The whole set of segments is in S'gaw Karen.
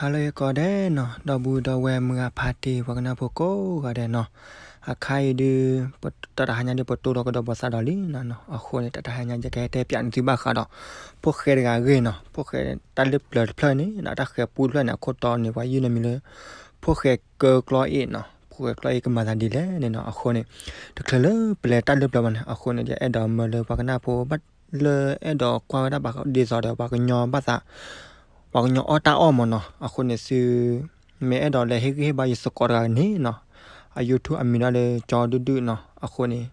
အလၢယကိးဒဲးနီၤ ဒီပုၢ်ဒီဝဲၢ်မုၢ်ဂၤဖါတံၢ် ပှၤကနၢ်ဖိကိးဂၤဒဲးနီၤ, အခါအံၤဒုး တၢ်တဟါညါဒုး ပတိၢ်လီၤကဒီးဘီၣ်သးဒီးလံနီၤနီၤ, အဃိန့ၣ် တၢ်တဟါညါယကဟဲတဲပၠးန့ၢ်သုဘၣ်ဃးဒီး ဖိၣ်ဃဲတဂၤအဂ့ၢ်နီၤ, ဖိၣ်ဃဲတၢ်လၢပျၢၤတဖျၢၣ်န့ၣ် တၢ်ဃဲၤပူတဖျၢၣ်န့ၣ် အခိၣ်တီန့ၣ် ပှၤယုၢ်န့ၢ်မံၤလၢ ဖိၣ်ဃဲကၢကျီအ့ၣ်နီၤ, ဖိၣ်ဃဲကျီအ့ၣ်ကမၤသးဒ်လဲၣ်န့ၣ်နီၤ, အဃိန့ၣ် တချုးလၢပလဲၤတၢ်လၢပျၢၤဘၣ်န့ၣ် အဃိန့ၣ် ယအဲၣ်ဒိးမၢလၢပှၤကနၢ်ဖိဘၣ် လၢအဲၣ်ဒိးကွၢ်ဝဲဒၣ်ဘၣ်ဒ်သိးဒီး ပှၤကညီဘၣ်သး ပှၤကညီအီၣ်တၢ်အီၣ်မးနီၤ, အဃိန့ၣ်သု မ့ၢ်အဲၣ်ဒိးလဲၤဟ့ၣ်ဂံၢ်ဟ့ၣ်ဘါယသကိးတဂၤန့ၣ်နီၤ, အ YouTube အမံၤဒၣ်လၢကၠီဒုၣ်ဒုၣ်နီၤ, အဃိန့ၣ်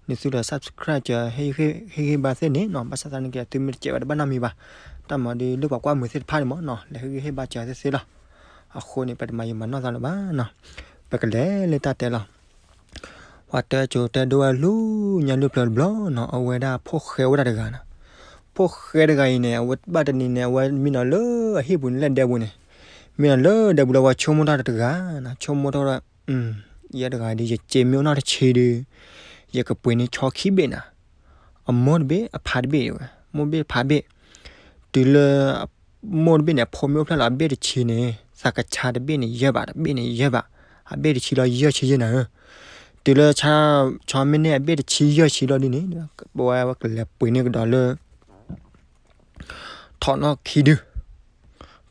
န့ၣ်သုလၢ subscribe ဟ့ၣ်ဂံၢ်ဟ့ၣ်ဘါသ့ၣ်န့ၣ်နီၤ, ဘၣ်ဆၣ်သနာ်က့ သုမ့ၢ်တစဲးဝဲတဘၣ်နီတမံၤဘၣ်, တၢ်မၤဒုးလၢပှၤကွၢ်မုာ်သ့ၣ်တဖၣ်န့ၣ်မးနီၤ, လဲၤဟ့ၣ်ဂံၢ်ဟ့ၣ်ဘါစၢၤသ့ၣ်သ့လီၤ, အဃိန့ၣ် ပတမၤယံာ်မၤနီၢ်သးလၢၤဘၣ်နီၤ, ပကလဲၤလၢတၢ်တဲလီၤ ပှၤတဲကိၤတဲဒိဝဲလူၤညါလၢပျၢၤတဘျီနီၤ, အဝဲဒၣ်ဖိၣ်ဃဲဝဲဒၣ်တဂၤနီၤ, ဖိၣ်ဃဲတဂၤအံၤန့ၣ် အဝဲဘၣ်တနံၤန့ၣ် အဝဲမံနီၤလၢအဟံၣ်ပူၤန့ၣ်လဲၣ်ဒဲပူၤန့ၣ်, မံနီၤလၢဒဲပူၤလၢပှၤဆိကမိၣ်တၢ်တဂၤနီၤ, ဆိကမိၣ်ထီၣ်ဝဲဒၣ် ယဲတဂၤဒ်ယစ့မ့ၢ်အိၣ်နီၢ်တဆံဒုး ယကပှ့ၤန့ၢ်ဆီခံဘ့ၣ်နီၤ, အမိၢ်တဘ့ၣ် အဖါတဘ့ၣ်ဝဲ, မိၢ်ဘ့ၣ်ဖါဘ့ၣ်, တုၤလၢ မိၢ်တဘ့ၣ်န့ၣ် အဖိမ့ၢ်အိၣ်ဖျဲၣ်လီၤအဘ့ၣ်တဆံန့ၣ် သးကဆါတဘ့ၣ်န့ၣ်ယဲၢ်ဘး တဘ့ၣ်န့ၣ်ယဲၢ်ဘး, အဘ့ၣ်တဆံလီၤယဲၢ်ဆံယဲၢ်နၤဧၢ, တုၤလၢ ဆီမ့ၢ်န့ၢ်အဘ့ၣ်တဆံယဲၢ်ဆံလီၤဒ်န့ၣ် ပဝဲကလဲၤပှ့ၤန့ၢ်ကဒီးလၢ ထိးနီၢ်ခံဒု,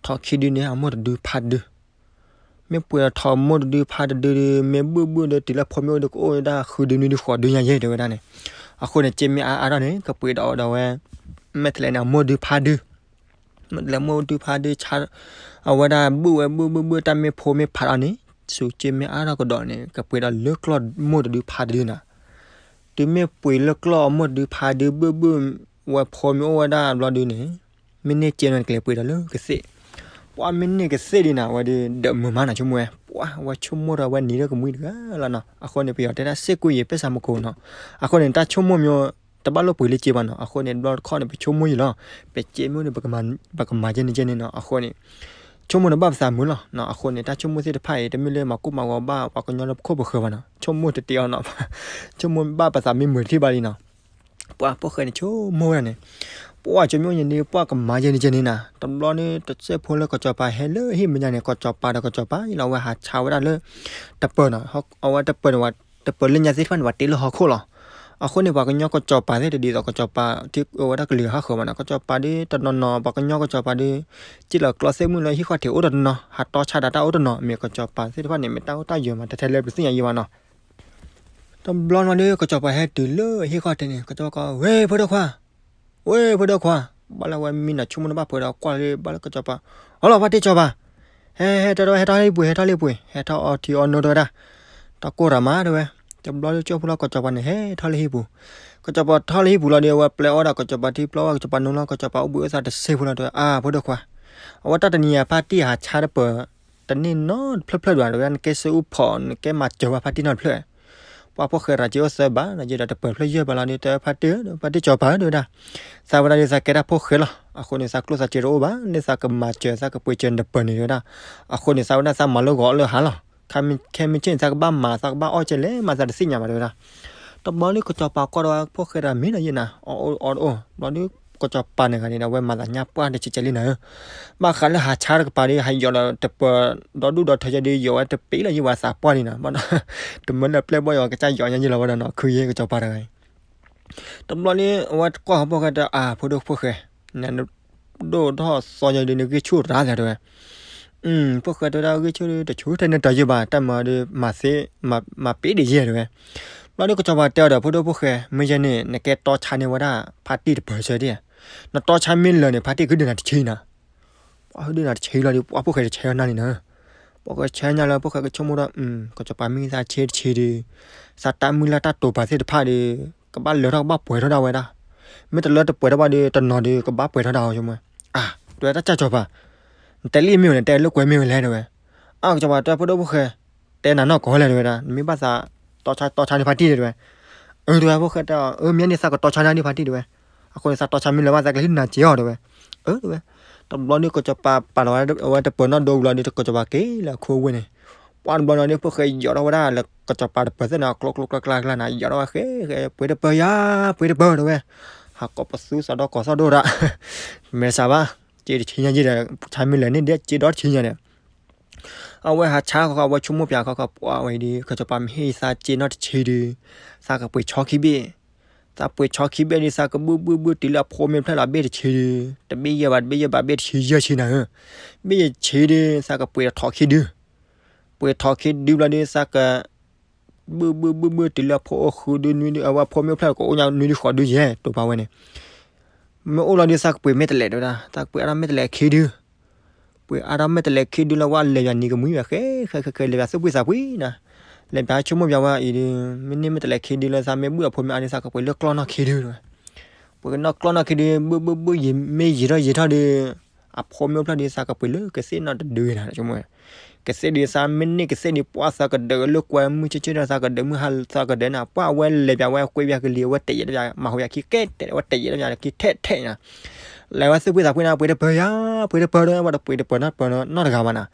ထိးခံဒုန့ၣ် အမိၢ်တဒုဖါတဒု, မ့ၢ်ပှ့ၤဒီးထိးမိၢ်တဒုဖါတဒုဒုး မ့ၢ်ဘုၣ်ဘုၣ်ဒီးတုၤလၢဖိမ့ၢ်အိၣ်ဒီးကအိၣ်ဝဲဒၣ်ဃုဒုနွံဒုဃိးဒုညါယဲၢ်တဲဝဲဒၣ်န့ၣ်, အဃိန့ၣ် စ့မ့ၢ်အါအါထီၣ်န့ၣ် ကပှ့ၤဒီးဒီးဝဲ မဲာ်တလဲန့ၣ် အမိၢ်ဒုဖါဒု မ့ၢ်တလဲမိၢ်ဒုဖါဒု အဝဲဒၣ်ဘုၣ်ဝဲဘုၣ်ဘုၣ်ဘုၣ် တၢ်မ့ၢ်ဖိမ့ၢ်ဖးလီၤန့ၣ် ဆူးစ့မ့ၢ်အါထီၣ်ကဒီးန့ၣ် ကပှ့ၤဒီးလၢကျီၢ်မိၢ်တဒုဖါတဒုနီၤ, တုၤမ့ၢ်ပှ့ၤလၢကျီၢ်အမိၢ်တဒုဖါဒု ဘုၣ်ဘုၣ်ဝဲဖိမ့ၢ်အိၣ်ဝဲဒၣ်ဘျီဒုန့ၣ် မ့ၢ်န့ၢ်စ့န့ၣ် ကလဲၤပှ့ၤဒီးလၢကသ့ၣ်, ပှၤမ့ၢ်န့ၢ်ကသ့ၣ်ဒ်န့ၣ် အဝဲဒုးဒၢးမုာ်မးနီၤ ဆိကမိၣ်ဝဲ ပှၤဝဲဆိကမိၣ်ဒီးဝဲနံၤဒီးကမှံတဂၤလီၤနီၤ, အဃိန့ၣ် ပယီၤတဲဒၣ် စ့ၢ်ကီးယံာ်ပ့ၢ်ဆၣ်မူခိၣ်နီၤ, အဃိန့ၣ် တၢ်ဆိကမိၣ်မ့ၢ် တဘၣ်လိၣ်ပှ့ၤလၢစ့ဘၣ်နီၤ, အဃိန့ၣ် တဘျီတခီၣ်န့ၣ် ပဆိကမိၣ်ယံာ်လီၤ, ပစ့မ့ၢ်န့ၣ် ပကမၤကဲန့ၣ်ကဲန့ၣ်နီၤ, အဃိန့ၣ် ဆိကမိၣ်န့ၣ်ဘၣ်ပသးမုာ်လီၤ, အဃိန့ၣ် တၢ်ဆိကမိၣ်သ့ၣ်တဖၣ်အံၤ တမ့ၢ်လၢမၤကိၢ်မၤဂီၤဘၣ် ပှၤကညီလၢပခိၣ်ပဃၢၤဘၣ်နီၤ, ဆိကမိၣ်တတ့အီၤနီၤ, ဆိကမိၣ်ဘၣ်ပသးမ့ၢ်မုာ်တထံၣ်ဘၣ်လံနီၤ, ပှၤဖိၣ်ဃဲန့ၣ်ဆိကမိၣ်ဝဲဒၣ်န့ၣ်, ပှၤဆိကမိၣ်ယံာ်န့ၣ် ပှၤကမၤကဲန့ၣ်ကဲန့ၣ်နီၤ, တဘျီန့ၣ် တစဲးဖိလၢကစီၤပၤဟဲလၢဟံၣ်မဲာ်ညါန့ၣ် ကစီၤပၤဒီးကစီၤပၤလီၤ အဝဲဟးဆါဝဲဒၣ်လၢ တပၢၤနီၤ, အဝဲတပၢၤန့ၣ် တပၢၤလၢညါသ့ၣ်တဖၣ်န့ၣ် ပှၤတ့လၢဟီၣ်ခိၣ်လီၤ, အဃိန့ၣ် ပှၤကညီကစီၤပၤသ့ၣ်တဒ်သိး ကစီၤပၤထံၣ်အဝဲဒၣ်ကလုာ်ဟးဃၢၤမးနီၤ, ကစီၤပၤဒုးတနီၤနီၤ ပှၤကညီကစီၤပၤဒုး စ့ၢ်လီၤကျီသ့ၣ်မုၣ်လၢဟံၣ်ဃီထံးအိၣ်တနီၤနီၤ ဟးတီဆါဒၣ်တၢ်အိၣ်တနီၤ, မ့ၢ်ကစီၤပၤသ့ၣ်တဖၣ်န့ၣ် မ့ၢ်တၢ်အိၣ်တၢ်ယၢၤမး တထဲလၢပသ့ၣ်ညါယံာ်ဘၣ်နီၤ, တဘျီနီၤဒုး ကစီၤပၤဟဲတုၤလၢဟံၣ်ဃီထံးန့ၣ် ကစီၤပၤကိး ဝ့ၢ်ဖိဒိၣ်ခွါ, ဝ့ၢ်ဖိဒိၣ်ခွါ, ဘၣ်လၢဝဲမံနီၤဆိကမိၣ်တဘၣ်ပှဲၤဒီးကွၢ်လၢဘၣ်လၢကစီၤပၤ, အလီၤဖါတံၢ်ကစီၤပၤ, ဟဲ ဟဲထီၣ်တဝဲ ဟဲထီၣ်လၢဟံၣ်ပူၤ ဟဲထီၣ်လၢဟံၣ်ပူၤ ဟဲထီၣ်အီထံအီနိတဝဲဒၣ်, တၢ်ကိၢ်တၢ်မးတဝဲ, တဘျီလၢကၠိဖိလီၤ ကစီၤပၤန့ၣ် ဟဲထီၣ်လၢဟံၣ်ပူၤ, ကစီၤပၤထီၣ်လၢဟံၣ်ပူၤလီၤဒီး အဝဲပျဲအီၣ်ဒၣ်ကစီၤပၤထံပျီဝဲ ကစီၤပၤနုာ်လီၤ ကစီၤပၤအိၣ်ဘှံးအိၣ်သါတစဲးဖိလီၤတဝဲ, အါ ဖိဒိၣ်ခွါ, အဝဲတၢ်တနံၤအံၤဖါတံၢ်ဟးဆါတပၢၤ တန့ၢ်နီတဖျၢၣ်ဖျၢၣ်ဒံးဘၣ် တဝဲဒၣ် နကဲစ့အိၣ်ဖီၣ် နကဲမၤစၢၤဝဲဖါတံၢ်နီတဖျၢၣ် ပှၤဖိၣ်ဃဲရၤစ့အိၣ်သၢဘး ဒီးယဲဒီးတပၢၤဖျၢၣ်ယဲၢ်ဘးလီၤဒီး တၢ်ဖါတံၢ် ဖါတံၢ်ကစီၤပၤဧၢ တဲဝဲဒၣ်, သးဝဲဒၣ်ဒီးသးကဲတၢ်ဖိၣ်ဃဲလီၤ. အဃိန့ၣ် သးကျိၣ်သးစ့တအိၣ်ဘၣ် လၢသးကမၤစၢၤ သးကပှ့ၤစၢၤနတပၢၤန့ၣ် တဲဝဲဒၣ်. အဃိန့ၣ် သးဝဲဒၣ်သးမၤလၢဂီၤလၢဟါလီၤ. ခဲမုၢ်ဆ့ၣ်န့ၣ် သးကဘၣ်မၤ သးကဘၣ်အီၣ်ကဲလဲၣ်မး သးတသ့ၣ်ညါဘၣ် တဲဝဲဒၣ်. တဘျီလၢကစီၤပၤကွၢ်ဒီးဝဲဖိၣ်ဃဲတဂၤမံဒီးယဲၢ်နၤ အီၣ်အီၣ်တအိၣ် ဘျီဒီး ကစီၤပၤန့ၣ်ဂၤန့ၣ်ဒီး အဝဲမၤသးညါပှၢ်တဆံးဆံးလံနၤဧၢ ဘၣ်ဃးလၢဟးဆါတကပၤဒီး ဟးယီၤဒီးတပၢၤဒီဒူၣ်ဒီထၢယဲဒီး ယီၤဝဲတပ့ၤလၢယဝၤသးပှၢ်န့ၣ်နီၤ. တမၢလၢပျဲၢ်ဘီၣ်ယီၤကစၢ်ယီၤညါယဲၢ်လီၤဝဲဒီးနီၤ ခုယဲၢ်ကစီၤပၤတဂၤအံၤ တဘျီန့ၣ် အဝဲကွၢ်ဟီၣ်ဖိၣ်ဃဲတဲ အါ ဖိဒိၣ်ဖိၣ်ဃဲ နဒိၣ်ထီၣ်သီယဲဒီး နဂံၢ်ဆူၣ်ရၤသးတဲဝဲ. ဖိၣ်ဃဲတဲဝဲဒၣ် ဂံၢ်ဆူၣ်တဆူၣ်ထဲန့ၣ်တၢ်ယဲၢ်ဘၣ် တၢ်မၤဒီးမၤသ့ မၤပ့ၤဒံးယဲၢ်တဲဝဲ. ဘျီဒီးကစီၤပၤတဲအီၤဒီး ဖိဒိၣ်ဖိၣ်ဃဲ မ့ၢ်ယဲၢ်န့ၣ် နကဲတီဆါန့ၢ်ဝဲဒၣ်ဖါတံၢ်တပၢၤဆၢဒံး နတီဆါမ့ၢ်လၢာ်န့ၣ် ဖါတံၢ်ကဒုးနၤတဆံနၤ ပှၤဟဒုးနၤတဆံလီၤဒီး ပှၤဖိၣ်ဃဲတဆဲးနၤန့ၣ်နၤ. ပှၤဃဲဆဲးညါလၢ ဖိၣ်ဃဲကဆိကမိၣ်ဒီး ကစီၤပၤမ့ၢ်သးဆဲးတဆံဒီး သးတၢ်မုၢ်လၢ်တၢ်တိာ်ပာ်သ့ၣ်တဖၣ်ဒီး ကဘၣ်လၢထီၣ်ကဘၣ်ပှဲၤထီၣ်ဒၣ်ဝဲဒၣ်. မ့ၢ်တလၢတပှဲၤထီၣ်ဘၣ်ဒီး တနီၤဒီး ကဘၣ်ပှဲၤထီၣ်ဒၣ်အီၤဆိကမိၣ်. အါ တဲဝဲတၢ်ကစီၤပၤ နတဲလံမ့ၢ်ဝဲန့ၣ် တဲလၢကွဲမ့ၢ်ဝဲလဲၣ်တဲဝဲ. အါ ကစီၤပၤတဲ ဖိဒိၣ်ဖိၣ်ဃဲ တဲနၤနီၢ်ကီၢ်လဲၣ်တဲဝဲဒၣ် နမ့ၢ်ဘၣ်သးတီဆါတီဆါန့ၢ်ဖါတံၢ်တဲဝဲ. အၢ တဲဝဲ ဖိၣ်ဃဲတဲအီၤ အၢ မ့ၢ်န့ၣ်သးကတီဆါန့ၢ်ဖါတံၢ်တဲဝဲ. အဃိန့ၣ် သးတီဆါမ့ၢ်လၢာ်ဘၣ်သးကလဲၤဟံးနၤစ့အီၤတဲဝဲ. အၢ တဲဝဲ. တဘျီန့ၣ် ကစီၤပၤပာ်လီၤဝဲတပၢၤနီၣ်ဒိဘျီဒီး ကစီၤပၤက့ၤလၢခိဝ့ၢ်န့ၣ် ပှၤတဘျီန့ၣ်ဒီး ဖိၣ်ဃဲယီၤထီၣ်ဝဲဒၣ်လၢ ကစီၤပၤတပၢၤသ့ၣ်န့ၣ် ကျိကျိကျါကျါန့ၣ် ယီၤထီၣ်ဝဲဃဲဃဲ ပှ့ၤတပၢၤယၤ ပှ့ၤတပၢၤတဲဝဲ. ဟးကိးပသူသးဒီကီၢ်သီၣ်ဒိၣ်ဒၣ် မဲာ်ဆှးဘၣ် စ့တဆံညါယဲၢ်ဒီး ဆါမ့ၢ်လၢာ်န့ၣ်ဒီး စ့ဒီတဆံညါဒီး အဝဲဟးဆါခီခီ အဝဲဆိကမိၣ်ပၠးခီခီ ပှၤဝဲဒီး ကစီၤပၤမ့ၢ်ဟ့ၣ်သးစ့နီၢ်တဆံဒီး သးကပှ့ၤဆီခံဘ့ၣ်, သးပှ့ၤဆီခံဘ့ၣ်ဒီး သးကဘုၣ်ဘုၣ်ဘုၣ်တုၤလၢအဖိမ့ၢ် ဖျၢၣ်လီၤဘ့ၣ်တဆံဒီး တဘ့ၣ်ယဲၢ်ဘၣ် တဘ့ၣ်ယဲၢ်ဘၣ် ဘ့ၣ်တဆံယဲၢ်ဆံနၤဧၢ, ဘ့ၣ်ယဲၢ်ဆံဒီး သးကပှ့ၤထီၣ်ခံဒု, ပှ့ၤထီၣ်ခံဒုဘျီဒီး သးက ဘုၣ်ဘုၣ်ဘုၣ်ဘုၣ်တုၤလၢအဖိအိၣ်ဃုဒုနွံဒု အဝဲအဖိမ့ၢ်အိၣ်ဖျၢၣ် ကအိၣ်ညါနွံဒုဃိးဒုယဲၢ် တိာ်ပာ်ဝဲန့ၣ်, မ့ၢ်အိၣ်လီၤဒီး သးကပှ့ၤမဲာ်တလဲးတဝဲဒၣ်, သးကပှ့ၤအါထီၣ်မဲာ်တလဲးခံဒု, ပှ့ၤအါထီၣ်မဲာ်တလဲးခံဒုလၢဝဲလဲၤယၤနံၤကမှံဝဲဃဲဃဲဃဲ လဲၤယၤသူၣ်ဖှံသးဖှံနၤ, လဲၤယၤဆိကမိၣ်ယၤဝဲအံၤဒီး မ့ၢ်န့ၢ်မဲာ်တလဲးခံဒုလၢသးမ့ၢ်ဘုၣ်အဖိမ့ၢ်အါဒီး သးကပှ့ၤလၢကျီၢ်နီၢ်ခံဒုတဝဲ, ပှ့ၤကနီၢ်ကျီၢ်နီၢ်ခံဒု ဘုၣ်ဘုၣ်ဘုၣ်ယံာ်မ့ၢ်ယံာ်ထီၣ်ယံာ်ထီၣ်ဒီး အဖိမ့ၢ်အိၣ်ဖျၢၣ်ဒီး သးကပှ့ၤလၢကသ့ၣ်နီၣ်တဒုနၤ ဆိကမိၣ် ကသ့ၣ်ဒီး သးမ့ၢ်န့ၢ်ကသ့ၣ်ဒီး ပှၤသးကဒၢးလၢကွဲမုၢ်ဆ့ၣ်ဆ့ၣ်ဒီး သးကဒၢးမုၢ်ဆ့ၣ်ဆ့ၣ်ဒီး သးကဒၢးနၤ ပှၤအဝဲလဲၤပၠးဝဲကွဲပၠးကလံၤ အဝဲတဲာ်ယဲာ်တပၠး မၤဟူယၤခံကဲတဲာ် အဝဲတဲာ်ယဲာ်တပၠးခံထဲထဲနၤ, လဲၤဝဲသူၣ်ဖှံသးဖှံနၤ ပှ့ၤတပၢၤယၤ ပှ့ၤတပၢၤဒီး ပှၤတပှ့ၤတပၢၤနီတပၢၤနီတဂၤဘၣ်နၤ,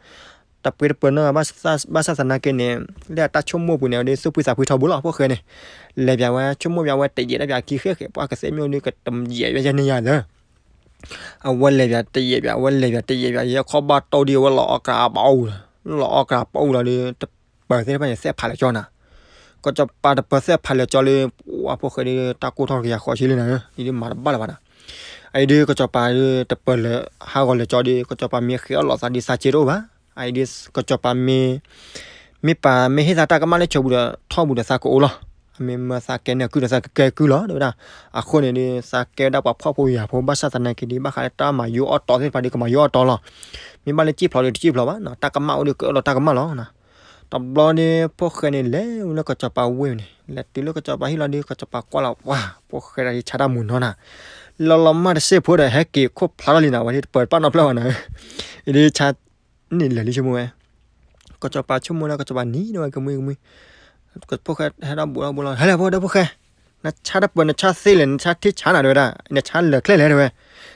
တပှ့ၤတပၢၤနီတဂၤ ဘၣ်ဆၣ်သနာ်က့န့ၣ် လၢအတၢ်ဆိကမိၣ်ပူၤန့ၣ် အဝဲဒၣ်သူၣ်ဖှံသးဖှံထီဘိလီၤ ဖိၣ်ဃဲန့ၣ်, လဲၤပၠးဝဲဆိကမိၣ်ပၠးဝဲတဲာ်ယဲာ်တပၠးခံဃဲဃဲ ပှၤကသ့ၣ်မ့ၢ်အိၣ်ဒီး ကတယဲာ်ဝဲယဲၢ်န့ၢ်ယၤလၢ အဝဲလဲၤပၠးတယဲာ်ပၠး အဝဲလဲၤပၠးတယဲာ်ပၠး ယဲခီၣ်ဘၣ်တိၢ်ဒီး အဝဲလီၤအီၣ်ကရၢအပာ်အူလီၤ, လီၤအီၣ်ကရၢအပာ်အူလီၤဒီး တပၢၤသ့ၣ်တဖၣ်န့ၣ် သဲးဖးလဲၤကၠီနၤ, ကစီၤပၤတပၢၤသဲးဖးလဲၤကၠီလၢ ပှၤဖိၣ်ဃဲဒီး တၢ်ကိၢ်ထီၣ်ကယၤဃိးဆံလံနၤ, အံၤဒုးမၤတဘၣ်လၢၤဘၣ်နၤ, အံၤဒုးကစီၤပၤဒုးတပၢၤလၢ ဟးဂီၤလဲၤကၠီဒီး ကစီၤပၤမ့ၢ်ဃ့အီၣ်လီၤသးဒီး သးစ့တအိၣ်ဘၣ်, အံၤဒုးကစီၤပၤမ့ၢ် မ့ၢ်ပာ်မ့ၢ်ဟ့ၣ်သးတၢ်ကမၣ်လၢဆိပူၤဒီး ထီၣ်ပူၤဒီးသးကအိၣ်လီၤ, အမ့ၢ်မၢသးကဲန့ၢ်ကုၢ်ဒီးသးကကဲကုၢ်လီၤ တဲဝဲဒၣ်, အဃိန့ၣ်ဒီး သးကဲဝဲဒၣ်ပှၤဖှီၣ်ဖိယာ်ဖိ ဘၣ်ဆၣ်သနာ်က့ဒီး ဘၣ်ဃးလၢတၢ်မၤယိအီၣ်တီသ့ၣ်တဖၣ်ဒီး ကမၤယိအီၣ်တီလီၤ, မ့ၢ်ဘၣ်လၢစံၣ်ဖျိးဒီးတစံၣ်ဖျိးဘၣ်, တၢ်ကမၣ်အိၣ်ဒီးကအၢၣ်လီၤတၢ်ကမၣ်လီၤ, တဘျီဒီး ဖိၣ်ဃဲန့ၣ် လဲၤဝဲလၢကစီၤပၤဝ့ၢ်န့ၣ် လဲၤတုၤလၢကစီၤပၤဟံၣ်လီၤဒီး ကစီၤပၤကွၢ်လီၤ ပှၤ ဖိၣ်ဃဲဒီးယဆါတၢ်မူၤနီၤနၤ, လီၤလီၤမၢ်တစ့ၢ်ဖိဒီး ဟဲက့ၤခိၣ်ဖျါထီၣ်လံနၤ ဝဲဒၣ်တပၢၤတပာ်နီတဖျၢၣ်ဘၣ်နၤ, အံၤဒုးဆါ န့ၣ်လၢာ်လံဆိကမိၣ်ဝဲ, ကစီၤပၤဆိကမိၣ်ဒၣ် ကစီၤပၤနံၤဒၣ်ဝဲကမှံကမှံ, ဖိၣ်ဃဲဟဲထီၣ်ဘူးထီၣ်ဘူးလီၤ ဟဲလဲၣ်ဖိဒီးဖိၣ်ဃဲ, နဆါတပၢၤ နဆါသ့လဲၣ် နဆါထံဆါနၤ တဲဝဲဒၣ်, နဆါလၢာ်ကျဲလဲၣ် တဲဝဲ,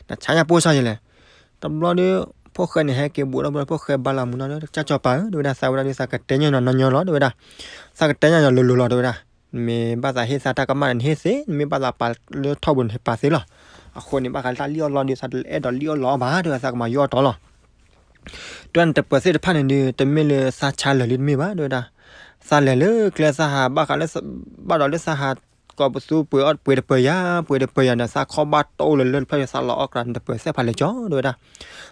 နဆါညါပိၢ်စၢ်ယဲလဲၣ်, တဘျီဒီး ဖိၣ်ဃဲန့ၣ် ဟဲက့ၤဘူးထီၣ်ဘူးလီၤ ဖိၣ်ဃဲဘါလီၤမူၤနီၤဒီး ကစၢ်စီၤပၤဧၢ တဲဝဲဒၣ် သးဝဲဒၣ်ဒီး သးကတဲညီညီနီၤညီလီၤ တဲဝဲဒၣ်, သးကတဲညီညီလိၤလိၤလီၤ တဲဝဲဒၣ်, နမ့ၢ်ဘၣ်သးဟ့ၣ်သးတၢ်ကမၣ်ဒီး နဟ့ၣ်သ့, နမ့ၢ်ဘၣ်သးပာ်လၢထီၣ်ပူၤန့ၣ် နပာ်သ့လီၤ, အဃိန့ၣ် ဘၣ်ဃးလၢတၢ်လံၣ်အီၣ်လီအီၣ်ဒီး သးတအဲၣ်ဒိးလံၣ်အီၣ်လီအီၣ်ဘၣ် တဲဝဲ သးကမၤယိအီၣ်တီလီၤ တဲဝဲဒၣ်နတပၢၤသ့ၣ်တဖၣ်န့ၣ်ဒီး တမ့ၢ်လၢသးဆါလၢာ်လံတမ့ၢ်ဘၣ် တဲဝဲဒၣ်, သးလဲၤလၢကျဲသးဟးဘၣ်ဃးလၢ ဘၣ်ဒီးလၢသးဟး ကိးပသူပှ့ၤအီၣ်ပှ့ၤတပၢၤယၤ ပှ့ၤတပၢၤယၤန့ၣ် သးခီၣ်ဘၣ်တိၢ်လၢလၢတဖျၢၣ်ဒီးသးလီၤအီၣ်ကရၢ နတပၢၤသဲးဖးလဲၤကၠီ တဲဝဲဒၣ်,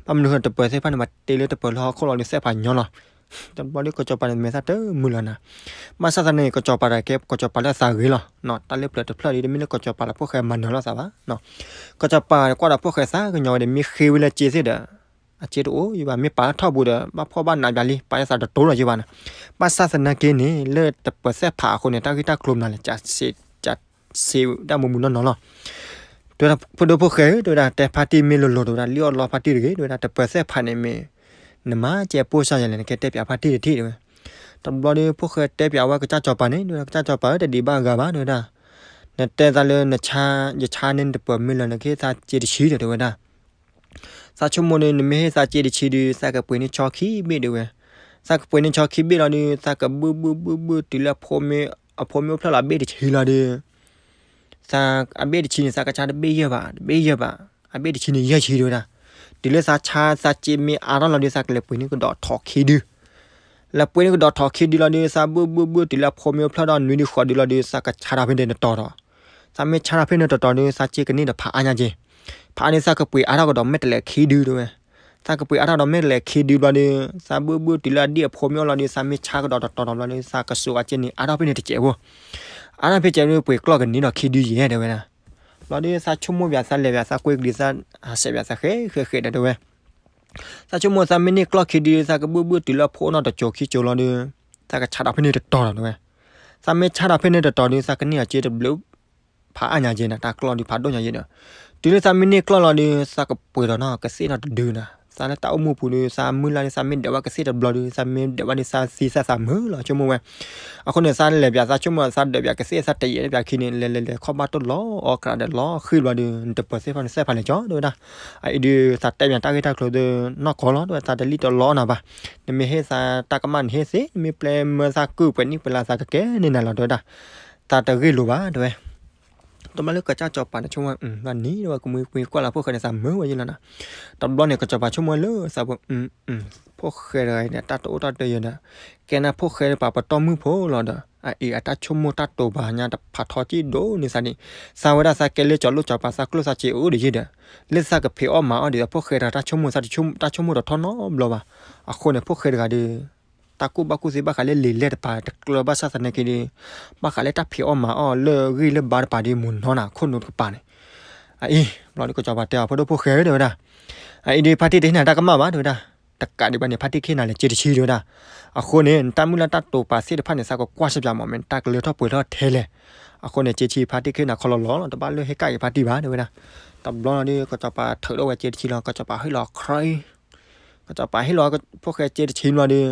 ဘၣ်မနုၤဃိတပၢၤသ့ၣ်တဖၣ်န့ၣ် ပှၤတ့လၢတပၢၤလၢဟီၣ်ခိၣ်လီၤဒီးသဲးဖးညီလီၤ, တဘျီဒီးကစီၤပၤန့ၣ်မဲာ်သၣ်တမုာ်လီၤနၤ, ဘၣ်ဆၣ်သနာ်က့ ကစီၤပၤဒီးကဲကစီၤပၤလၢအသးဂ့ၤလီၤ, တၢ်လၢပျၢၤတဖျၢၣ်ဒီး တမ့ၢ်လၢကစီၤပၤလၢဖိၣ်ဃဲမၤနၢၤလိာ်သးဘၣ်, ကစီၤပၤကွၢ်ဒီးဖိၣ်ဃဲသးကညီၤဝဲဒီး မ့ၢ်ဃ့ဝဲလၢစ့သ့ၣ်ဒီး အစ့တအိၣ်ယဘၣ် မ့ၢ်ပာ်လၢထီၣ်ပူၤဒီး ဘၣ်ဖှီၣ်ဘၣ်နးဘၣ်လံ ပာ်လၢသးတတိၤလီၤယဘၣ်န့ၣ်, ဘၣ်ဆၣ်သနာ်က့န့ၣ် လၢတပၢၤသဲးဖးအဃိန့ၣ် တၢ်ဂ့ၢ်တၢ်ကျိၤမနုၤလဲၣ် စ့တၢ်မူၤမူၤနီၢ်နီၢ်လီၤ, တဲဝဲဒၣ် ဖိဒိၣ်ဖိၣ်ဃဲဧၢ တဲဝဲဒၣ် တဲဖါတံၢ်မ့ၢ်လိၤလိၤ တဲဝဲဒၣ် လံၣ်အီၣ်လီဖါတံၢ်တဂ့ၤ တဲဝဲဒၣ် တပၢၤသဲးဖးန့ၣ်မ့ၢ် နမၤစဲပိၢ်စၢ်ယဲလဲၣ် နကဲတဲပၠးဖါတံၢ်တထံၣ် တဲဝဲ, တဘျီဒီးဖိၣ်ဃဲတဲပၠးဝဲကစၢ်စီၤပၤန့ၣ် တဲဝဲဒၣ် ကစၢ်စီၤပၤဧၢ တဒံးဘၣ်ဂၤဘၣ် တဲဝဲဒၣ်, နတဲသးလၢ ယဆါန့ၢ်နတပၢၤမ့ၢ်လၢ နကဟ့ၣ်သးစ့တဆံဒီး တဲဝဲဒၣ် သးဆိကမိၣ်န့ၣ် နမ့ၢ်ဟ့ၣ်သးစ့တဆံဒီး သးကပှ့ၤန့ၢ်ဆီခံဘ့ၣ်တဲဝဲ, သးကပှ့ၤန့ၢ်ဆီခံဘ့ၣ်လီၤဒီး သးကဘုၣ်ဘုၣ်ဘုၣ်ဘုၣ်တုၤလၢအဖိမ့ၢ်အိၣ်ဖျၢၣ်လီၤအဘ့ၣ်တဆံလီၤဒီး သးအဘ့ၣ်တဆံန့ၣ် သးကဆါတဘ့ၣ်ယဲၢ်ဘၣ် တဘ့ၣ်ယဲၢ်ဘၣ် အဘ့ၣ်တဆံန့ၣ်ယဲၢ်ဆံတဲဝဲဒၣ်, တုၤလၢသးဆါသးစ့မ့ၢ်အါထီၣ်လီၤဒီး သးကလဲၤပှ့ၤန့ၢ်ကဒီးထီၣ်ခံဒု လဲၤပှ့ၤန့ၢ်ကဒီးထီၣ်ခံဒုလီၤဒီး သးဘုၣ်ဘုၣ်ဘုၣ်တုၤလၢအဖိမ့ၢ်အိၣ်ဖျၢၣ်ဒီးနွံဒုဃိးဒုလီၤဒီး သးကဆါထီၣ်ဖဲန့ၣ်တတီၤဒီး, သးမ့ၢ်ဆါထီၣ်ဖဲန့ၣ်တတီၤဒီး သးစ့ကန့ၢ်ဒီးဖးအါညါက့ၤ, ဖးန့ၣ်သးကပှ့ၤအါထီၣ်ကဒီးမဲာ်တလဲးခံဒုတဲဝဲ, သးကပှ့ၤအါထီၣ်ဒီးမဲာ်တလဲးခံဒုဘျီဒီး သးဘုၣ်ဘုၣ်တုၤလၢအဒံၣ်အဖိမ့ၢ်အိၣ်လီၤဒီး သးမ့ၢ်ဆါကဒီးတတီၤဒီးဘျီဒီး သးကစိာ်အစ့န့ၣ် အါထီၣ်ဖဲန့ၣ်တစဲးဖိ, အါထီၣ်ဖဲစဲးဒီးပှ့ၤကျီၢ်ကန့ၢ်ဒီးခံဒုယဲၢ်တဲဝဲဒၣ် ဘျီဒီးသးဆိကမိၣ်ပၠး သးလဲၤပၠး သးကွဲကလံၤ သးဟးဆဲးပၠးသးဃဲဃဲဃဲဒီးတဲဝဲ, သးဆိကမိၣ်သးမ့ၢ်န့ၢ်ကျီၢ်ခံဒု သးကဘုၣ်ဘုၣ်တုၤလၢအဖိအိၣ်နီၢ်တစိၤခံစိၤလီၤဒီး သးကဆါထီၣ်ဖဲန့ၣ်တတီၤဒီးတဲဝဲ, သးမ့ၢ်ဆါထီၣ်ဖဲန့ၣ်တတီၤဒီး သးကန့ၢ်အစ့တဘျုး ဖးအါညါက့ၤနၤ တၢ်ကျီၢ်ဒုးဖးဒိၣ်ညါက့ၤဒီး, တုၤလၢသးမ့ၢ်န့ၢ်ကျီၢ်လီၤဒီး သးကပှ့ၤဒီးနီၢ်ကသ့ၣ်နီတဒုနၤ, သးလၢတၢ်အိၣ်မူပူၤဒီး သးမုၢ်လၢ်ဒီး သးမ့ၢ်ဒၢးဘၣ်ကသ့ၣ်တဘျီဒီး သးမ့ၢ်ဒၢးဘၣ်ဒီး သးသံသးသးမုာ်လီၤ ဆိကမိၣ်ဝဲ, အဃိန့ၣ် သးလဲၤပၠး သးဆိကမိၣ် သးဒၢးပၠးကသ့ၣ် သးတယဲၢ်ပၠးခံန့ၣ် လဲၤလဲၤလဲၤခီၣ်ဘၣ်တိၢ်လီၤအီၣ်ကရၢဒီးလီၤဃံဘျီဒီး နတပၢၤသ့ၣ်တဖၣ်န့ၣ်သဲးဖးလဲၤကၠီတဲဝဲဒၣ်, အအံၤဒုး သးတဲပၠးတၢ်ဂ့ၢ်တၢ်ကျိၤဒီးနီၢ်ကီၢ်လီၤ တဲဝဲ သးတလံၣ်တလီအီၣ်နၤဘၣ်, နမ့ၢ်ဟ့ၣ်သးတၢ်ကမၣ်န့ၣ်ဟ့ၣ်သ့ နမ့ၢ်ပျဲမၢသးကုၢ်ပှဲၤနံၣ်ပှဲၤလါ သးကကဲန့ၢ်နၤလီၤတဲဝဲဒၣ်, သးတဂ့ၢ်လိာ်ဘၣ်တဲဝဲ, တဘျီလၢကစၢ်စီၤပၤန့ၣ်ဆိကမိၣ် ဘၣ်နံၤဝဲကမှံကွံာ်ကွၢ်လီၤဖိၣ်ဃဲန့ၣ် သးမုာ်ဝဲယဲလီၤနီၤ. တဘျီန့ၣ် ကစီၤပၤဆိကမိၣ်လၢသးပူၤ ဖိၣ်ဃဲတဂၤအံၤန့ၣ် တၢ်တအိၣ်တၢ်တယၢၤဒီး ကဲနၤဖိၣ်ဃဲတပၤပတီၢ်မုၢ်ဖိလီၤဒီး အအံၤအတၢ်ဆိကမိၣ်တၢ်တိာ်ပာ်ညါတဖးထီကံၣ်ဒိၣ်န့ၢ်သးန့ၣ် သးဝဲဒၣ်သးကဲလၢစီၤလိၣ်စီၤပၤသးကျိၣ်သးစ့အိၣ်ဒံးယဲဒီး လၢသးကဖံးအီၣ်မၤအီၣ်ဒံးဒီးဖိၣ်ဃဲတဂၤတၢ်ဆိကမိၣ်သးတဆိကမိၣ် တၢ်ဆိကမိၣ်တထီနီတဘျီဘၣ်. အဃိန့ၣ် ဖိၣ်ဃဲတဂၤဒီး တၢ်ကူၣ်ဘၣ်ကူၣ်သ့ဘၣ်ဃးလၢလံာ်လဲၢ်တပၤတကျၢၤဘၣ်ဆၣ်သနာ်က့ဒီး ဘၣ်ဃးလၢတၢ်ဖံးအီၣ်မၤအီၣ်လၢအဂ့ၢ်လၢဘါတပၤဒီးမုၢ်နီၤနၤ ခိၣ်နူာ်တကပၤန့ၣ် အအံၤ ဘျီဒီးကစီၤပၤတဲအီၤ ဖိဒိၣ်ဖိၣ်ဃဲဧၢ တဲဝဲဒၣ်, အအံၤဒီးဖါတံၢ်တဟ့ၣ်နၤတၢ်ကမၣ်ဘၣ် တဲဝဲဒၣ်, တကးဒံးဘၣ်န့ၣ် ဖါတံၢ်ကဟ့ၣ်နၤလၢစ့တဆံ တဲဝဲဒၣ်. အဃိန့ၣ် နတၢ်မုၢ်လၢ်တၢ်တိာ်ပာ်သ့ၣ်တဖၣ်န့ၣ် သးကကွၢ်ဆၢပၠးမး မ့ၢ်တၢ်ကလၢထီၣ်ပှဲၤထီၣ်ထဲလဲၣ်. အဃိန့ၣ် စ့တဆံဖါတံၢ်ကဟ့ၣ်နၤခီလီၤလီၤလီၤ တဘၣ်လၢဟဲကၣ်က့ၤဖါတံၢ်ဘၣ် တဲဝဲဒၣ်. တဘျီဒီး ကစီၤပၤထုးထီၣ်ဝဲစ့တဆံလီၤ ကစီၤပၤဟ့ၣ်လီၤခရံ ကစီၤပၤဟ့ၣ်လီၤဖိၣ်ဃဲစ့တဆံလီၤဒီး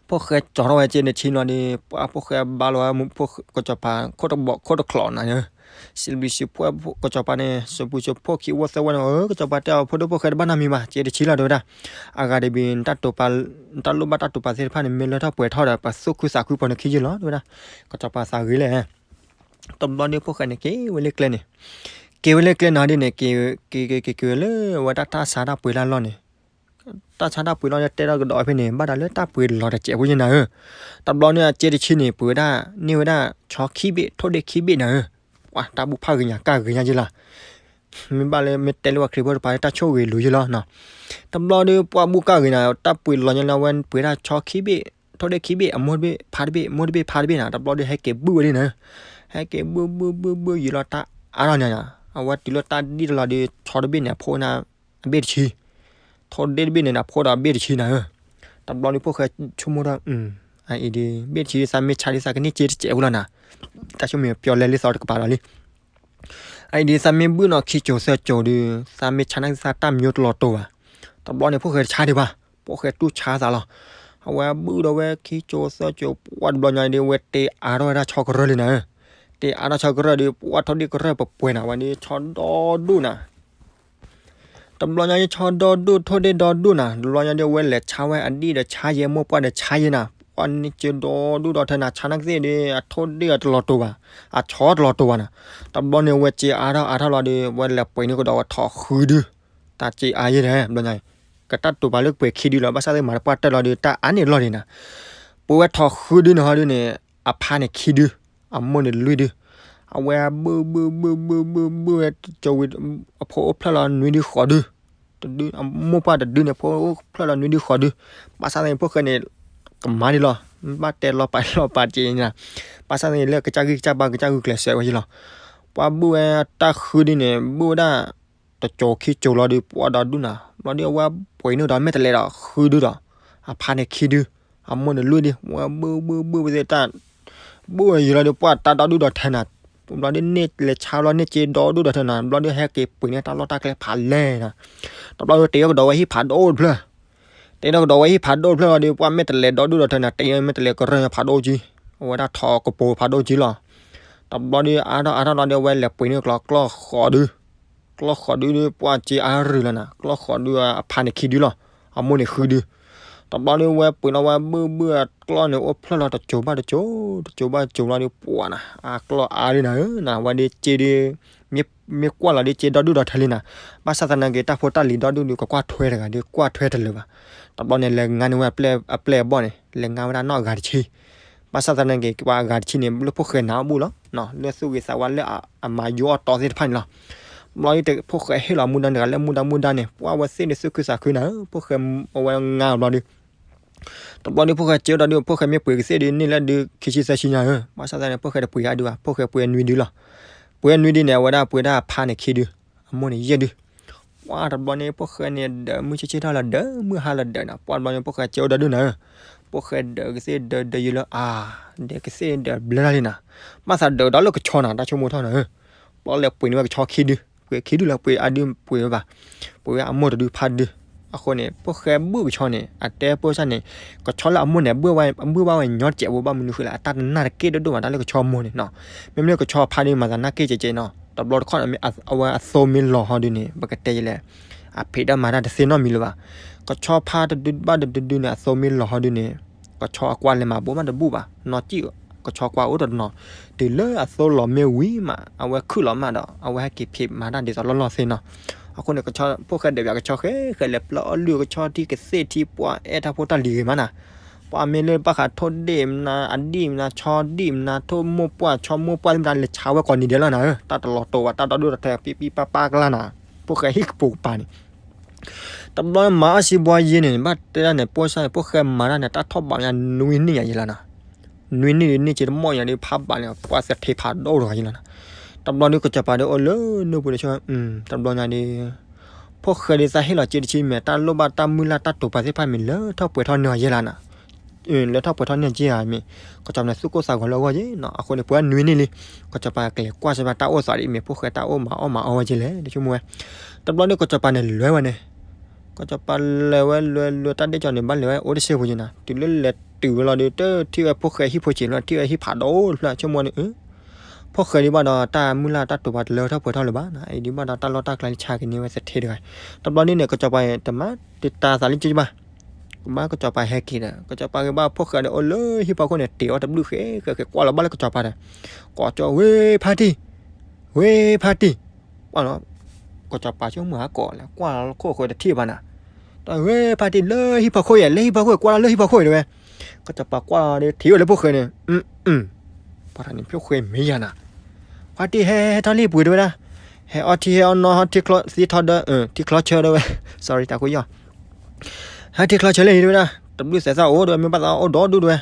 ဖိၣ်ဃဲကၠီထီၣ်ဝဲစ့တဆံလီၤဒီး ပှၤဖိၣ်ဃဲဘါလီၤဝဲ ကစီၤပၤ ခိၣ်တခိၣ်တခိၣ်နီၤ, စံးဘျုးစံးဖှိၣ်ကစီၤပၤန့ၣ် စံးဘျုးစံးဖှိၣ်ခံဝီသၢဝီန့ၣ် ကစီၤပၤတဲအီၤ ဖိဒိၣ်ဖိၣ်ဃဲတဘၣ်နီတမံၤဘၣ် စ့တဆံလီၤ တဲဝဲဒၣ်. အဂၤတဘ့ၣ် တၢ်တိာ်ပာ် တၢ်လိၣ်ဘၣ်တၢ်တိာ်ပာ်သ့ၣ်တဖၣ်န့ၣ် မ့ၢ်လၢထီၣ်ပှဲၤထီၣ်ဒီး ပသူၣ်ခုသးခုပှၤန့ၣ်ခံယုၢ်လီၤ တဲဝဲဒၣ်. ကစီၤပၤသးဂ့ၤလဲၣ် တဘျီဒီးဖိၣ်ဃဲန့ၣ်က့ၤဝဲလၢကျဲန့ၣ်, က့ၤဝဲလၢကျဲနီၤဒ်န့ၣ် က့ၤက့ၤက့ၤက့ၤဝဲလၢဝဲတၢ်ဆါတၢ်ပှ့ၤလၢအလီၢ်န့ၣ်, တၢ်ဆါတၢ်ပှ့ၤလီၤတဲထီၣ်ကဒီးဖဲန့ၣ် ဘၣ်တၢ်လၢတၢ်ပှ့ၤလီၤတစဲးဖိယဲၢ်နၤဧၢ. တဘျီန့ၣ်အစ့တဆံန့ၣ် ပှ့ၤဝဲဒၣ် န့ၢ်ဝဲဒၣ်ဆီခံဘ့ၣ် ထိၣ်ဒ့ၣ်ခံဘ့ၣ်နၤဧၢ. ပှၤတၢ်ဘူၣ်ဖးဂ့ၤညါကၢ်ဂ့ၤညါယဲၢ်လီၤ. မ့ၢ်ဘၣ်လၢမ့ၢ်တဲလၢပှၤခရံာ်ဖိတပၤလၢတၢ်ဆိၣ်ဂ့ၤလိၤယဲၢ်လီၤနီၤ. တဘျီဒီးပှၤဘူၣ်ကၢ်ဂ့ၤနၤ တၢ်ပှ့ၤလီၤညါလၢအဝဲပှ့ၤဒၣ်ဆီခံဘ့ၣ် ထိၣ်ဒ့ၣ်ခံဘ့ၣ် အမိၢ်တဘ့ၣ်ဖါတဘ့ၣ် မိၢ်တဘ့ၣ်ဖါတဘ့ၣ်နၤ တဘျီဒီးဟဲက့ၤဘုၣ်ဝဲဒၣ်နၤ, ဟဲက့ၤဘုၣ်ဘုၣ်ဘုၣ်ဘုၣ်ယံာ်လီၤတၢ်အါထီၣ်ညါ, အဝဲတုၤလၢတၢ်ဒံၣ်တလီၤဒီး ဆီတဘ့ၣ်န့ၣ် အဖိန့ၣ် အဘ့ၣ်တဆံ, ထိၣ်ဒ့ၣ်တဘ့ၣ်န့ၣ် အဖိဒီးအဘ့ၣ်တဆံနၤဧၢ. တဘျီဒီးဖိၣ်ဃဲဆိကမိၣ်ထီၣ် အအံၤဒီး ဘ့ၣ်တဆံသးမ့ၢ်ဆါဒ်သးကန့ၢ်စ့တစဲးဖိလီၤနၤ, တၢ်ဆိကမိၣ်ပျီလဲလံသီတကပၤလီၤလံ. အအံၤဒ်သးမ့ၢ်ဘုၣ်နီၤခံကၠိၤသၢကၠိၤဒီး သးမ့ၢ်ဆါနာ်က့သးတၢ်မံၤတလီၤတိာ်ဘၣ်. တဘျီန့ၣ်ဖိၣ်ဃဲတဆါဒံးဘၣ်, ဖိၣ်ဃဲတူၢ်ဆါသးလီၤ. အဝဲဘုၣ်ဒီးဝဲခံကၠိၤသၢကၠိၤ ပှၤတဘျီညါဒီး ဝဲတ့အါထီၣ်ဝဲဒၣ်ဆီကရၢၢ်လံနၤဧၢ. တ့အါထီၣ်ဆီကရၢၢ်ဒီး ပှၤထိၣ်ဒ့ၣ်ကရၢၢ်ပှဲၤပှဲၤနၤ ဝဲဒၣ်ဆီဒီဒူၣ်နၤ တဘျီညါဒ်ဆီဒီဒူၣ် ထိၣ်ဒ့ၣ်ဒီဒူၣ်နၤ, တဘျီညါဒ်ဝဲလဲၤဆါဝဲအဒံၣ်ဒီးဆါယဲ မိၢ်ပှၢ်ဒီးဆါယဲနၤ, ပှၤန့ၢ်စ့ဒီဒူၣ်ဒီးထဲနၤ ဆါနာ်က့သ့ၣ်ဒီး အထိၣ်ဒ့ၣ်အတလီၤတိာ်ဘၣ်, အဆီတလီၤတိာ်ဘၣ်နၤ. တဘျီန့ၣ်ဝဲစ့အါထီၣ်အါထီၣ်လီၤဒီး ဝဲလဲၤပှ့ၤန့ၢ်ကဒီးဝဲထိၣ်ဃုဒု, တၢ်စ့အါယဲဒီး တဘျီညါ ကတၢ်တိာ်ပာ်လၢပှဲၤခံဒုလီၤ ဘၣ်ဆၣ်သ့ၣ်မၤတပှၢ်တၢၢ်လီၤဒီး တၢ်အါန့ၢ်လီၢ်န့ၣ်နၤ, ပှ့ၤဝဲထိၣ်ဃုဒုန့ၣ်ဟီဒုန့ၣ် အဖါန့ၣ်ခံဒု, အမိၢ်န့ၣ်လွံၢ်ဒု, အဝဲဘုၣ်ဘုၣ်ဘုၣ်ဘုၣ်ဘုၣ်ဘုၣ်ဝဲ ကၠိဝံၤ အဖိအိၣ်ဖျဲၣ်လီၤနွံဒုဃိးဒု, တဒု အမိၢ်ပှၢ်တဒုန့ၣ် ဖိအိၣ်ဖျဲၣ်လီၤနွံဒုဃိးဒု, ဘၣ်ဆၣ်သ့ၣ်န့ၣ် ဖိၣ်ဃဲန့ၣ် ကမၤဒံးလီၤ, ဘၣ်တဲလီၤပာ်လီၤပာ်စ့နၤ, ဘၣ်ဆၣ်သ့ၣ်န့ၣ် လၢကစၢ်ဂံၢ်ကစၢ်ဘါကစၢ်ဂုာ်ကျဲးစၢးဝဲယဲၢ်လီၤ. ပှၤဘုၣ်ဝဲတၢ်ဃုဒုန့ၣ် ဘုၣ်ဝဲဒၣ် တကၠိၤခံကၠိၤလီၤဒီး ပှၤဒီဒူၣ်နၤ, ဘျီဒီးအဝဲပှ့ၤန့ၢ်ဒီးမဲာ်တဲးလဲးဒီးဃုဒုဒီး, အဖါန့ၣ်ခံဒု, အမိၢ်န့ၣ်လွံၢ်ဒု, ဝဲဘုၣ်ဘုၣ်ဘုၣ်ဝဲသ့ၣ်တၢ် ဘုၣ်ဝဲယံာ်လီၤဒီး ပှၤတၢ်ဒီဒူၣ်ဒီးထဲနၤ, ဘျီဒီးန့ၢ်လဲၤဆါဘျီန့ၢ်စ့ဒီဒူၣ်ဒီးထဲနၤ, ဘျီဒီးဟဲက့ၤပှ့ၤန့ၢ်တၢ်လီၢ်တၢ်ကျဲဖးလဲၢ်နၤ, တဘျီဒီးတ့ထီၣ်ကဒီးဝဲဟံၣ်ဖးဒိၣ်တဖျၢၣ်, တ့ထီၣ်ကဒီးဝဲဟံၣ်ဖးဒိၣ်တဖျၢၣ်လီၤဒီး ပှၤမဲာ်တဲးလဲးဒီဒူၣ်ဒီးထဲနၤ တ့မဲာ်တဲးလဲးကရၢၢ်ဖးဒိၣ်ကံ, အဝဲဒၣ်ထိၣ်ကပိၤဖးဒိၣ်ကံလီၤ. တဘျီဒီးအါထီၣ်အါထီၣ်လီၤဒီး ဝဲလဲၤပှ့ၤန့ၢ်ကျီၢ်ကျီၢ်ဃိးဒု, ကျီၢ်ဃိးဒုဒီး ပှၤစ့အါရုၢ်လီၤနၤ, ကျီၢ်ဃိးဒုအဖါန့ၣ်ခံဒုလီၤ, အမိၢ်န့ၣ်ဃုဒု. တဘျီဒီးဝဲပှ့ၤလီၤဝဲဘုၣ်ဘုၣ်အကျီၢ်န့ၣ် အိၣ်ဖျဲၣ်လီၤတစိၤဘၣ်တစိၤ, တစိၤဘၣ်တစိၤလီၤဒီး ပှၤနၤ အကျီၢ်အါဒုနၤဧၢနၤ, ဝဲဒၣ်စ့ဒီး မ့ၢ်ကွၢ်လီၤဒီးစ့ဒီဒူၣ်ဒီးထဲလံနၤ, ဘၣ်ဆၣ်သနာ်က့ တၢ်ဖိတၢ်လံၤဒီဒူၣ်ဒီး ကကွၢ်ထွဲတဂၤဒီး ကွၢ်ထွဲတလၢာ်ဘၣ်. တဘျီန့ၣ် လဲၤငါန့ၢ်ဝဲအပျဲၢ်အဘီၣ်န့ၣ် လဲၤငါဝဲဒၣ်နီၢ်အဂၤတဆံ ဘၣ်ဆၣ်သနာ်က့ ပှၤအဂၤတဆံန့ၣ် လၢဖိၣ်ဃဲနးအီၣ်ဘူၣ်လီၤ, လၢသူၣ်ဂ့ၤသးဝါလၢအမၤယိအီၣ်တီသ့ၣ်တဖၣ်န့ၣ်လီၤ. ဘျီဒ်ဖိၣ်ဃဲဟ့ၣ်လီၤမူဒါတဂၤလၢမူဒါမူဒါန့ၣ် ပှၤဝဲသ့ၣ်န့ၣ်သူၣ်ခုသးခုနၤဧၢ, ဖိၣ်ဃဲအဝဲငါအီၤဘျီဒီး တဘျီဒ်ဖိၣ်ဃဲစ့အိၣ်ဒီးဒုး ဖိၣ်ဃဲမ့ၢ်ပှ့ၤကသ့ၣ်ဒုး န့ၢ်လၢဒုးခံဆံသၢဆံညါဧၢ, ဘၣ်ဆၣ်သနာ်က့ ဖိၣ်ဃဲတပှ့ၤအါဒုးဘၣ်, ဖိၣ်ဃဲပှ့ၤနွံဒုလီၤ. ပှ့ၤနွံဒုန့ၣ် အဝဲဒၣ်ပှ့ၤဒၣ်အဖါန့ၣ်ခံဒု, အမိၢ်န့ၣ်ယဲၢ်ဒု ပှၤတဘျီန့ၣ် ဖိၣ်ဃဲန့ၣ် ဒၢးမုၢ်ဆ့ၣ်ဆ့ၣ်ထီၣ်လၢဒၢး မုၢ်ဟါလၢဒၢးနၤ, ပှၤတဘျီန့ၣ် ဖိၣ်ဃဲစ့အိၣ်ဒီးဒုးနၤဧၢ, ဖိၣ်ဃဲဒၢးကသ့ၣ်ဒၢးဒၢးယံာ်လၢအါ, ဒၢးကသ့ၣ်ဒၢးဘျၢလီၤလံနၤ, ဘၣ်သးဒၢးဒီးလၢကဆီနၤ တၢ်ဆိကမိၣ်ထီၣ်နၤဧၢ, ဘျီလဲၤပှ့ၤန့ၢ်ဝဲကဆီခံဒု, ပှ့ၤခံဒုလၢပှ့ၤအါဒုပှ့ၤဝဲဘၣ်, ပှ့ၤဝဲအမိၢ်တဒုဖါဒု, အဃိန့ၣ် ဖိၣ်ဃဲဘုၣ်ကဆီန့ၣ် အတဲဖိစၢ်န့ၣ် ကဆီလၢအမိၢ်န့ၣ် ဘုၣ်ဘၣ်ဝဲညီတစဲးဖိဘၣ်မနုၤဃိလဲၣ် အတၢ်တနာ်တက့ၢ်ဒိၣ်ဒိၣ်ဘၣ် တၢ်လၢကဆီအမိၢ်န့ၣ်နီၤ, မ့မ့ၢ်လၢကဆီအဖါဒုး မၤသးနာ်က့ၢ်ကဲးကဲးနီၤ, တဘျီတခီၣ်န့ၣ် အဝဲအသိမ့ၢ်လီၤဟီဒုးန့ၣ် ပကတဲယလဲၣ်, အဖံးတၢ်မၤတၢ်တသ့နီတမံၤလၢၤဘၣ်, ကဆီဖါတဒုဘၣ်တဒုဒုန့ၣ် အသိမ့ၢ်လီၤဟီဒုးန့ၣ် ကဆီအကွၢ်လဲၤမၤဘိးမးတဘူၣ်ဘၣ်, နီၢ်ကံၣ် ကဆီကွၢ်အိၣ်တနီၤ, တုၤလၢအသိလီၤမ့ၢ်ဝံၤမး အဝဲခုၣ်လီၤမးဒီး အဝဲဟဲက့ၤဖံးမၤတၢ်ဒ်သိးလီၢ်လီၢ်သ့နီၤ. အဃိန့ၣ် ကဆီ ဖိၣ်ဃဲဒဲးပၠးကဆီဃဲဃဲလဲၤပျၢ်အီၣ်လုၢ် ကဆီထံကသ့ၣ်ထံပှၢ် အဲၣ်တၢ်ဖိတၢ်လံၤဂ့ၤမးနၤ. ပှၤမ့ၢ်လၢဘၣ်ဃးထိၣ်ဒ့ၣ်မနၤ အဒံၣ်မနၤ ဆီဒံၣ်မနၤ ထိၣ်မိၢ်ပှၢ် ဆီမိၢ်ပှၢ်သ့ၣ်မနၤ လဲၤဆါဝဲကိးနံၤဒဲးလီၤနၤဧၢ, တၢ်တလီၤတိာ်ဘၣ် တၢ်ဒီဒူၣ်ဒီထၢ ပံပံပၢ်ပၢ်ကလၢ်နၤ, ဖိၣ်ဃဲဟံၣ်ကပိာ်ကပၤန့ၣ် တဘျီမၤအီၣ်စံးဘှီယ့န့ၣ် ဘၣ်တဲဒၣ်န့ၣ် ပိၢ်စၢ်န့ၣ် ဖိၣ်ဃဲမၤတၢ်န့ၣ် တၢ်ထီၣ်ဘးညါနွံနံၣ်ညါယဲလီၤနၤ. နွံနံၣ်ဒ်န့ၣ် က့တမီၢ်ညါဒ်ဖးဘးန့ၣ် ပှၤသထ့ဖးဒိၣ်တဂၤယဲလီၤနၤ. တဘျီဒ်ကစီၤပၤဒီးအိၣ်လၢနူၢ်ပူၤဒီးဆိ, တဘျီညါဒ် ဖိၣ်ဃဲဒ်သးဟ့ၣ်လီၤစ့တဆံမ့ၢ် တၢ်လိၣ်ဘၣ်တၢ်မုၢ်လၢ်တၢ်တိာ်ပာ်သ့ၣ်တဖၣ်မ့ၢ်လၢထီၣ်ပှဲၤထီၣ်န့ၢ်အီၤယဲလီၤနၤ. လၢထီၣ်ပှဲၤထီၣ်န့ၢ်က့ဧါမ့ၢ် ကစီၤပၤန့ၣ်သူၣ်ကိၢ်သးဂီၤလၢအဂီၢ်ယဲနီၤ. အဃိန့ၣ် ပှၤနွံနံၣ်လံ ကစီၤပၤကလဲၤကွၢ်စ့ၢ်ဘၣ်တၢ်အိၣ်သးဒ်အံၤမ့ၢ် ဖိၣ်ဃဲတၢ်အိၣ်မၤအီၣ်မၤအီဝဲက့လဲၣ် တဆိကမိၣ်ဝဲ. တဘျီဒ်ကစီၤပၤန့ၣ်လဲၤဝဲန့ၣ် ကစီၤပၤလဲၤဝဲလဲၤလဲၤတၢ်ဒ့ၣ်ကီန့ၣ် ဘၣ်လဲၤဝဲအိၣ်တစဲးဖိက့နၤ. တုၤလၢလဲၤတုၤဝဲလီၤဒီး တထံၣ်ဝဲဖိၣ်ဃဲဟံၣ်ဖိဆံးလီၤ ထံၣ်ဝဲဟံၣ်ဖးဒိၣ်တဖျၢၣ် ဆိကမိၣ်န့ၣ် ဖိၣ်ဃဲဒ်ဘၣ်ဒီးတၢ်မုၢ်လၢ်တၢ်တိာ်ပာ်တလၢထီၣ်ပှဲၤထီၣ်လၢၤဘၣ်နၤ. အံၤဒ်ဘၣ်ဒီးတၢ်လီၢ်တၢ်ကျဲလၢဆါက့ၤန့ၢ်ဝဲသထ့တဂၤ. တဘျီဒ်န့ၣ် ကစီၤပၤတမၤ တတၤသးလံကဘၣ် ကဘၣ်ကစီၤပၤဟဲက့ၤဒီး ကစီၤပၤဂ့ၤဘၣ်ဖိၣ်ဃဲဒီးအိၣ်လၢဟံၣ်ဖီခိၣ်န့ၣ် တ့ၢ်အီၣ်တဘျုးဃဲဃဲဃဲ ကွၢ်လီၤဘၣ်လၢကစီၤပၤဒီး ကိးကၠီ ဝ့ဖါတံၢ် ဝ့ဖါတံၢ် ကွၢ်လီၤ ကစီၤပၤဆိကမိၣ်ဟးကိးလဲၣ် ကွၢ်လီၤလၢခိၣ်ဃဲတထံၣ်ဘၣ်နၤ. တၢ်ဝ့ဖါတံၢ်လၢဟံၣ်ဖီခိၣ်ယဲ လၢဟံၣ်ဖီခိၣ် ကွၢ်လီၤလၢဟံၣ်ဖီခိၣ်တဲဝဲ. ကစီၤပၤကွၢ်ဒီးထံၣ်ဝဲလၢဖိၣ်ဃဲန့ၣ် ပှၤတၢ်န့ၣ်ဖိၣ်ဃဲမ့ၢ်ယၤနၤ. ဖါတံၢ်ဟဲဟဲထီၣ်လံပှ့ၤတဲဝဲဒၣ် ဟဲအီထံဟဲအီနီၣ်ဟီထံချီသံထီဒီး ထံချီဆၢတဲဝဲ sorry တၢ်ခိၣ်ယီၢ် ဟဲထံချီဆၢလံတဲဝဲဒၣ် တဘျုးသဲးသၣ်အိၣ်တဲဝဲ မ့ၢ်ဘၣ်သးအိၣ်ဒီဒူၣ်တဲဝဲ.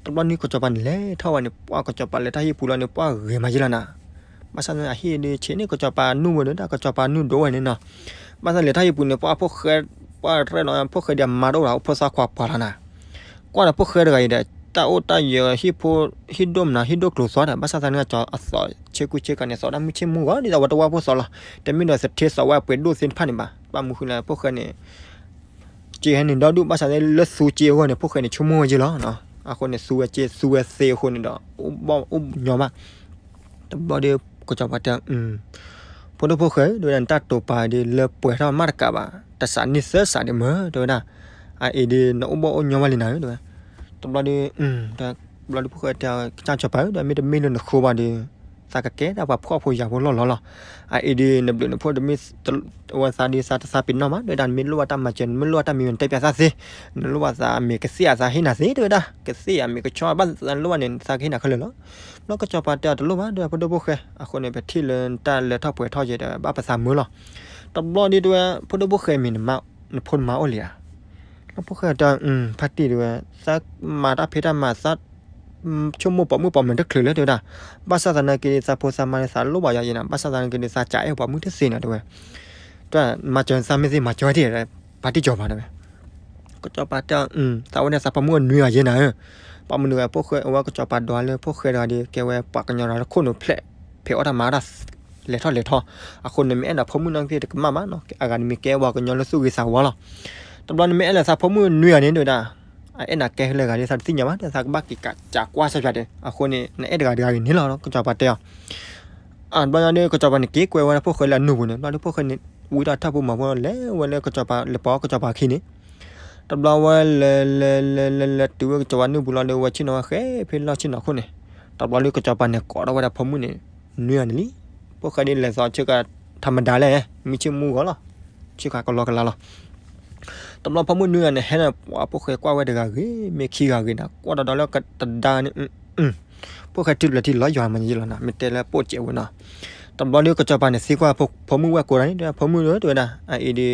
တဘျီန့ၣ်ကစီၤပၤန့ၣ်လဲၤထီၣ်ဝဲန့ၣ် ပှၤကစီၤပၤလဲၤတၢ်ဟံၣ်ပူၤလီၤန့ၣ် ပှၤဂ့ၤမးယဲလီၤနၤ. ဘၣ်ဆၣ်န့ၣ်အဟံၣ်ဒ်ဆ့ၣ်န့ၣ် ကစီၤပၤနုၢ်ဘိန့ၣ် ကစီၤပၤနုၢ်ဒိဝဲန့ၣ်နီၤ. ဘၣ်ဆၣ်လဲၤတၢ်ဟံၣ်ပူၤန့ၣ် ပှၤဖိၣ်ဃဲ ပှၤရဲၣ်လီၤ ဖိၣ်ဃဲဒ်အမါတအိၣ်ဒီး အိၣ်ဖိသၣ်ခွါပှၤလီၤနၤ. ကွၢ်ဒီးဖိၣ်ဃဲတဂၤအံၤဒီး တၢ်အိၣ်တၢ်ယၢၤဟံၣ်ဖိ ဟံၣ်ဒိၣ်မနုၤ ဟံၣ်ဒိၣ်ကျိၤသွါဒီး ဘၣ်ဆၣ်သးန့ၣ် အသီးဆ့ကူဆ့ကၤန့ၣ် သီးတၢ်မုၢ်ဆ့ၣ်မူဂီၤ ဒ်သိးဝဲတဝၢ်ဖိသီးလီၤ. တမ့ၢ်ဒီးသထ့သီးဝဲအပှ့ၤဒိၣ်သ့ၣ်တဖၣ်န့ၣ်ဘၣ်. ဘၣ်မနုၤဃိလဲၣ် ဖိၣ်ဃဲန့ၣ် စ့ဟဲန့ၣ်ဒီဒူၣ် ဘၣ်ဆၣ်သးလၢသူစ့အဂီၢ်န့ၣ် ဖိၣ်ဃဲန့ၣ်ဆိကမိၣ်ဝဲက့လီၤ. အဃိန့ၣ် သူဝဲစ့ သူဝဲသ့အဃိန့ၣ်ဒီး အိၣ်ဘီၣ်အိၣ်ညီဘၣ်. တဘျီဒီး ကစီၤပၤတဲ ဖိဒိၣ်ဖိၣ်ဃဲဧၢ တဲဝဲဒၣ် နတၢ်တိာ်ပာ်ဒ်လၢပှဲၤထီၣ်မးတကးဘၣ် တစးနံၣ်သၢစးဒံးမၢ တဲဝဲဒၣ်. အအံၤဒ်နအိၣ်ဘီၣ်အိၣ်ညီဘၣ်လံနၤဧၢ တဲဝဲ. တဘျီဒီး တဘျီဒီးဖိၣ်ဃဲတဲ ကစၢ်စီၤပၤဧၢ ဒီးမ့တမ့ၢ်လၢနဃိဘၣ်ဒီး သးကကဲဒၣ်ပှၤဖှီၣ်ဖိယာ်ဖိလီၢ်လီၢ်လီၤ. အအံၤဒ်နဘျုးနဖှိၣ်တမ့ၢ် အဝဲသးဒ်သးတသးပ့ၤနီၣ်မး တဲဝဲဒၣ် နမ့ၢ်လိၣ်ဘၣ်တၢ်မၤစၢၤ နမ့ၢ်လိၣ်ဘၣ်သးမ့ၢ်ကသ့ၣ်အသးဟ့ၣ်နၤသ့ တဲဝဲဒၣ်. ကသ့ၣ်အမ့ၢ်ကဆီဘၣ်သးနလိၣ်ဘၣ်န့ၣ် သးကဟ့ၣ်နၤခဲလၢာ်လီၤ. ဘျီကစီၤပၤတဲအီၤတလိၣ်ဘၣ် တဲဝဲ ဖိဒိၣ်ဖိၣ်ဃဲ အဃိန့ၣ် ပထံၣ်လၢနတၢ်လဲၤထီၣ်ပှဲၤထီၣ်ယဲဒီး ဘၣ်ပသးမုာ်လီၤ. တဘျီဒီးတဲဝဲ ဖိဒိၣ်ဖိၣ်ဃဲမ့ၢ် နဖိနမါအိၣ်လံဧါ. လၢဖိၣ်ဃဲတဲ ဖါတံၢ်တဲဝဲ သးမၤတၢ်ဖံးတၢ်မၤသး ဆိကမိၣ်ပိာ်မုၣ်ပိာ်မၢၤတချုးလၢ တဲဝဲဒၣ်. ဘၣ်ဆၣ်သနာ်က့ သးဖိသးမါန့ၣ် သးလိၣ်ဘၣ်ယၤယဲနၤ ဘၣ်ဆၣ်သနာ်က့န့ၣ် သးစံးအဲၣ်ပှၤမုၣ်တသ့နီၤ တဲဝဲ. တၢ်မၤစၢၤသးမ့ၢ်သ့ မၤစၢၤဝဲတ့ၢ် ဖါတံၢ်စီၤပၤတဲဝဲ. ကစီၤပၤတဲ သးဝဲန့ၣ်သးဖိမုၣ်နွံဂၤယဲနၤဧၢ. ပှၤမုၣ်နွံဂၤ ဖိၣ်ဃဲအဝဲကစီၤပၤဒွးလၢဖိၣ်ဃဲတဂၤဒီး ကဲဝဲပှၤကညီတဂၤလၢခိၣ်နူာ်ဖျဲး ဖဲးအီၣ်တၢ်မၤအီၣ်တၢ်လဲၤထီၣ်လဲၤထီၣ် အဃိန့ၣ် မ့ၢ်အဲၣ်ဒိးဖိမုၣ်နီၢ်က့တကမၣ်ဘၣ်နီၤ အဂၤန့ၣ်မ့ၢ်ကဲပှၤကညီလၢသူၣ်ဂ့ၤသးဝါလီၤ. တဘျီန့ၣ်မ့ၢ်အဲၣ်လၢသးဖိမုၣ်နွံဂၤန့ၣ် တဲဝဲဒၣ် အအဲၣ်နၤကဲလၢဂၤဒ်သးတသ့ၣ်ညါဘၣ် သးကဘၣ်က့ၤကးစးကွၢ်ဆၢဖျါတဲ အဃိန့ၣ် နအဲၣ်တဂၤတဂၤဂ့ၤန့ၣ်လီၤ ကစီၤပၤတဲအီၤ. တဘျီညါဒီး ကစီၤပၤန့ၣ်က့ၤကွဲးဝဲဒၣ်ဖိၣ်ဃဲလၢအနူၢ်ပူၤန့ၣ် တဘျီဒီးဖိၣ်ဃဲန့ၣ် ဝံထီၣ်ထၢၣ်ဖိမၤဖိ လဲၤဝဲလၢကစီၤပၤ လဲၤပိာ်ကစီၤပၤအခံန့ၣ် တဘျီဝဲလဲၤလဲၤလဲၤလဲၤလဲၤတုၤဝဲကစီၤပၤနူၢ်ပူၤလီၤဒီး ဝဲဆ့ၣ်နီၤဝဲဃဲဖဲလီၢ်ဆ့ၣ်နီၤခိၣ်န့ၣ် တဘျီဒီးကစီၤပၤန့ၣ်ကိးထီၣ်ဝဲဒၣ်ဖိမုၣ်န့ၣ် နွံဂၤန့ၣ်လံ. ဖိၣ်ဃဲဒ်လဲၤသီဆ့ကၤ ထးမဒါလဲၣ် မုၢ်ဆ့ၣ်မူဂီၤလီၤ ဆ့ကၤကလီကလီလီၤ. တဘျီဖိမုၣ်နွံဂၤန့ၣ် ဟဲန့ၣ် ပှၤဖိၣ်ဃဲကွၢ်ဝဲတဂၤဂ့ၤ မ့ၢ်ခံဂၤဂ့ၤန့ၣ် ကွၢ်ဒီးဒီးလၢတဒါန့ၣ် ဖိၣ်ဃဲတုၤလၢထံလီၤယွၤမၤယံၤလီၤနၤ မ့ၢ်တဲလၢပိာ်စဲးဝဲနီၤ. တဘျီဒီးကစီၤပၤန့ၣ်သံကွၢ်ဖိမုၣ်ဝဲကိးဂၤန့ၣ် တဲဝဲ ဖိမုၣ်ဧၢ တဲဝဲဒၣ် အအံၤဒီး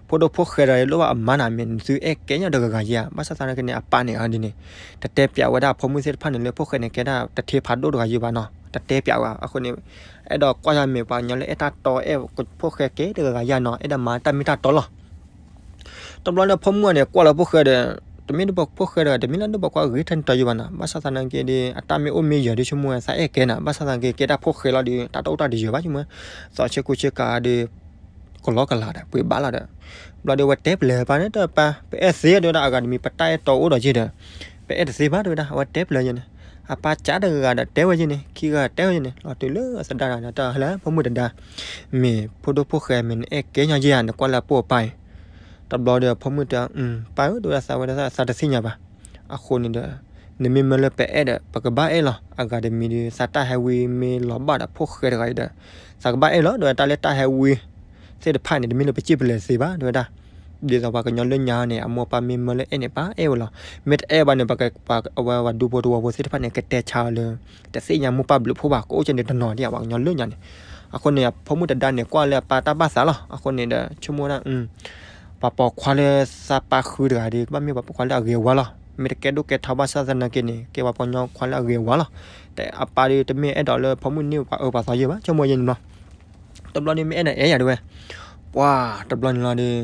ဖိဒိၣ်ဖိၣ်ဃဲဒီးလိၣ်ဘၣ်အမါနၤ မ့ၢ်နသုအဲၣ်ကဲညီတဂၤဂၤယဲဧါ. ဘၣ်ဆၣ်သနာ်က့န့ၣ် အပၢ်န့ၣ်အီၤဒ်န့ၣ် တတဲပျးဝဲဒၣ်ဖိမုၣ်သ့ၣ်တဖၣ်န့ၣ်လၢဖိၣ်ဃဲန့ၣ်ကဲဒၣ်တထ့ဖးဒိၣ်တဂၤယဲဘၣ်နီၤ တတဲပျးဝဲအဃိန့ၣ် အဲၣ်ဒိးကွၢ်ယၤမ့ၢ်ပှၤကညီလၢအဲၣ်တၢ်တီအဲၣ်ဖိၣ်ဃဲကဲတဂၤဂၤယဲနီၤ အဲၣ်ဒိးမၤတၢ်မ့ၢ်တၢ်တီလီၤ. တဘျီဒီးဖိမုၣ်န့ၣ် ကွၢ်လၢဖိၣ်ဃဲဒီး တမ့ၢ်ဒ်ပှၤဖိၣ်ဃဲတဂၤ တမ့ၢ်လၢဒ်ပှၤကွၢ်ဂ့ၤထဲန့ၣ်တီယိဘၣ်နီၤ ဘၣ်ဆၣ်သနာ်က့ဒီး အတၢ်မ့ၢ်အိၣ်မ့ၢ်ယၢၤဒီးဆိကမိၣ်ဝဲသးအဲၣ်ကဲနၤ ဘၣ်ဆၣ်သနာ်က့ကဲတၢ်ဖိၣ်ဃဲလီၤဒီး တၢ်တအိၣ်တၢ်တယၢၤဘၣ်ဆိကမိၣ်ဝဲ သီဆ့ကူဆ့ကၤဒီး ကလီကလၤဒီး ပှ့ၤဘၣ်လီၤဒီး ဘျီဒီးဝဲတဲပျဲၢ်ပၢ်န့ၣ် တၢ်ပၢ် ပအဲၣ်သ့တဲဝဲဒၣ် အဂၤတမံၤ ပတၢ်အဲၣ်တီအိၣ်ဒီးယဲဒီး ပအဲၣ်တသ့ဘၣ်တဲဝဲဒၣ် အဝဲတဲပျဲၢ်ယဲန့ၣ် အပၢ်ကးတဂၤဒီးတဲဝဲယဲန့ၣ် ခံဂၤတဲဝဲယဲန့ၣ် လီၤတုၤလၢအသဒါတဂၤဒီး တၢ်ဟဲလၢဖိမုၣ်တဒါ မ့ၢ်ဖိဒိၣ်ဖိၣ်ဃဲမ့ၢ်နအဲၣ်ကဲညီယဲဧါ နကွၢ်လၢအပိာ်အပၢ်အံၤ တဘျီဒီးဖိမုၣ်တဲ ပၢ်ဧၢ တဲဝဲဒၣ် သးဝဲဒၣ်သးတသ့ၣ်ညါဘၣ် အဃိန့ၣ်ဒီး နမ့ၢ်မၢလၢပအဲၣ်ဒီး ပကဘၣ်အဲၣ်လီၤ. အဂၤတမံၤဒီး သးတၢ်ဟဲဝံမ့ၢ်လီၤဘၣ်ဒီး ဖိၣ်ဃဲတဂၤအံၤဒီး သးကဘၣ်အဲၣ်လီၤ. ဒီးတၢ်လၢတၢ်ဟဲဝံသ့ၣ်တဖၣ်န့ၣ် တမ့ၢ်လၢပစံၣ်ပလဲၤသ့ဘၣ် တဲဝဲဒၣ်. ဒ်သိးပှၤကညီလၢညါန့ၣ် အမိၢ်ပၢ်မ့ၢ်မၢလၢအဲၣ်န့ၣ် ပၢ်အဲၣ်ဝဲလီၤ. မ့ၢ်တအဲၣ်ဘၣ်န့ၣ် ပှၤအဝဲပှၤဒူဖိတဝီဖိသ့ၣ်တဖၣ်န့ၣ် ကတဲဆါအီၤလၢ တသ့ၣ်ညါမိၢ်ပၢ်ဘျုးဖှိၣ်ဘၣ် ကအိၣ်ကဲန့ၣ်တနီၤဒံး ပှၤကညီလၢညါန့ၣ်. အဃိန့ၣ် အဖိမုၣ်တဒါန့ၣ် ကွၢ်လၢအပၢ်တၢ်ဘၣ်သးလီၤ. အဃိန့ၣ်ဒီး ဆိကမိၣ်ဒၣ် ပှၤပိာ်ခွါလၢသးပၢ်ဃုတဂၤဒီး ကဘၣ်မ့ၢ်ပှၤပိာ်ခွါလၢအဂ့ၤအဝါလီၤ. မ့ၢ်တကဲဒိၣ်ကဲထီဘၣ်ဆၣ်သနာ်က့န့ၣ် ကဲပှၤပိာ်ခွါလၢအဂ့ၤအဝါလီၤ. တဲအပၢ်ဒီး တမ့ၢ်အဲၣ်ဒိးလၢဖိမုၣ်န့ၢ်ပှၤအၢပှၤသီယဲၢ်ဘၣ် ဆိကမိၣ်ယဲၢ်န့ၣ်လီၤ. တဘျီန့ၣ်မ့ၢ်အဲၣ်ဒိးအဲၣ်ယၤတဲဝဲ. ပှၤတဘျီန့ၣ်လီၤဒီး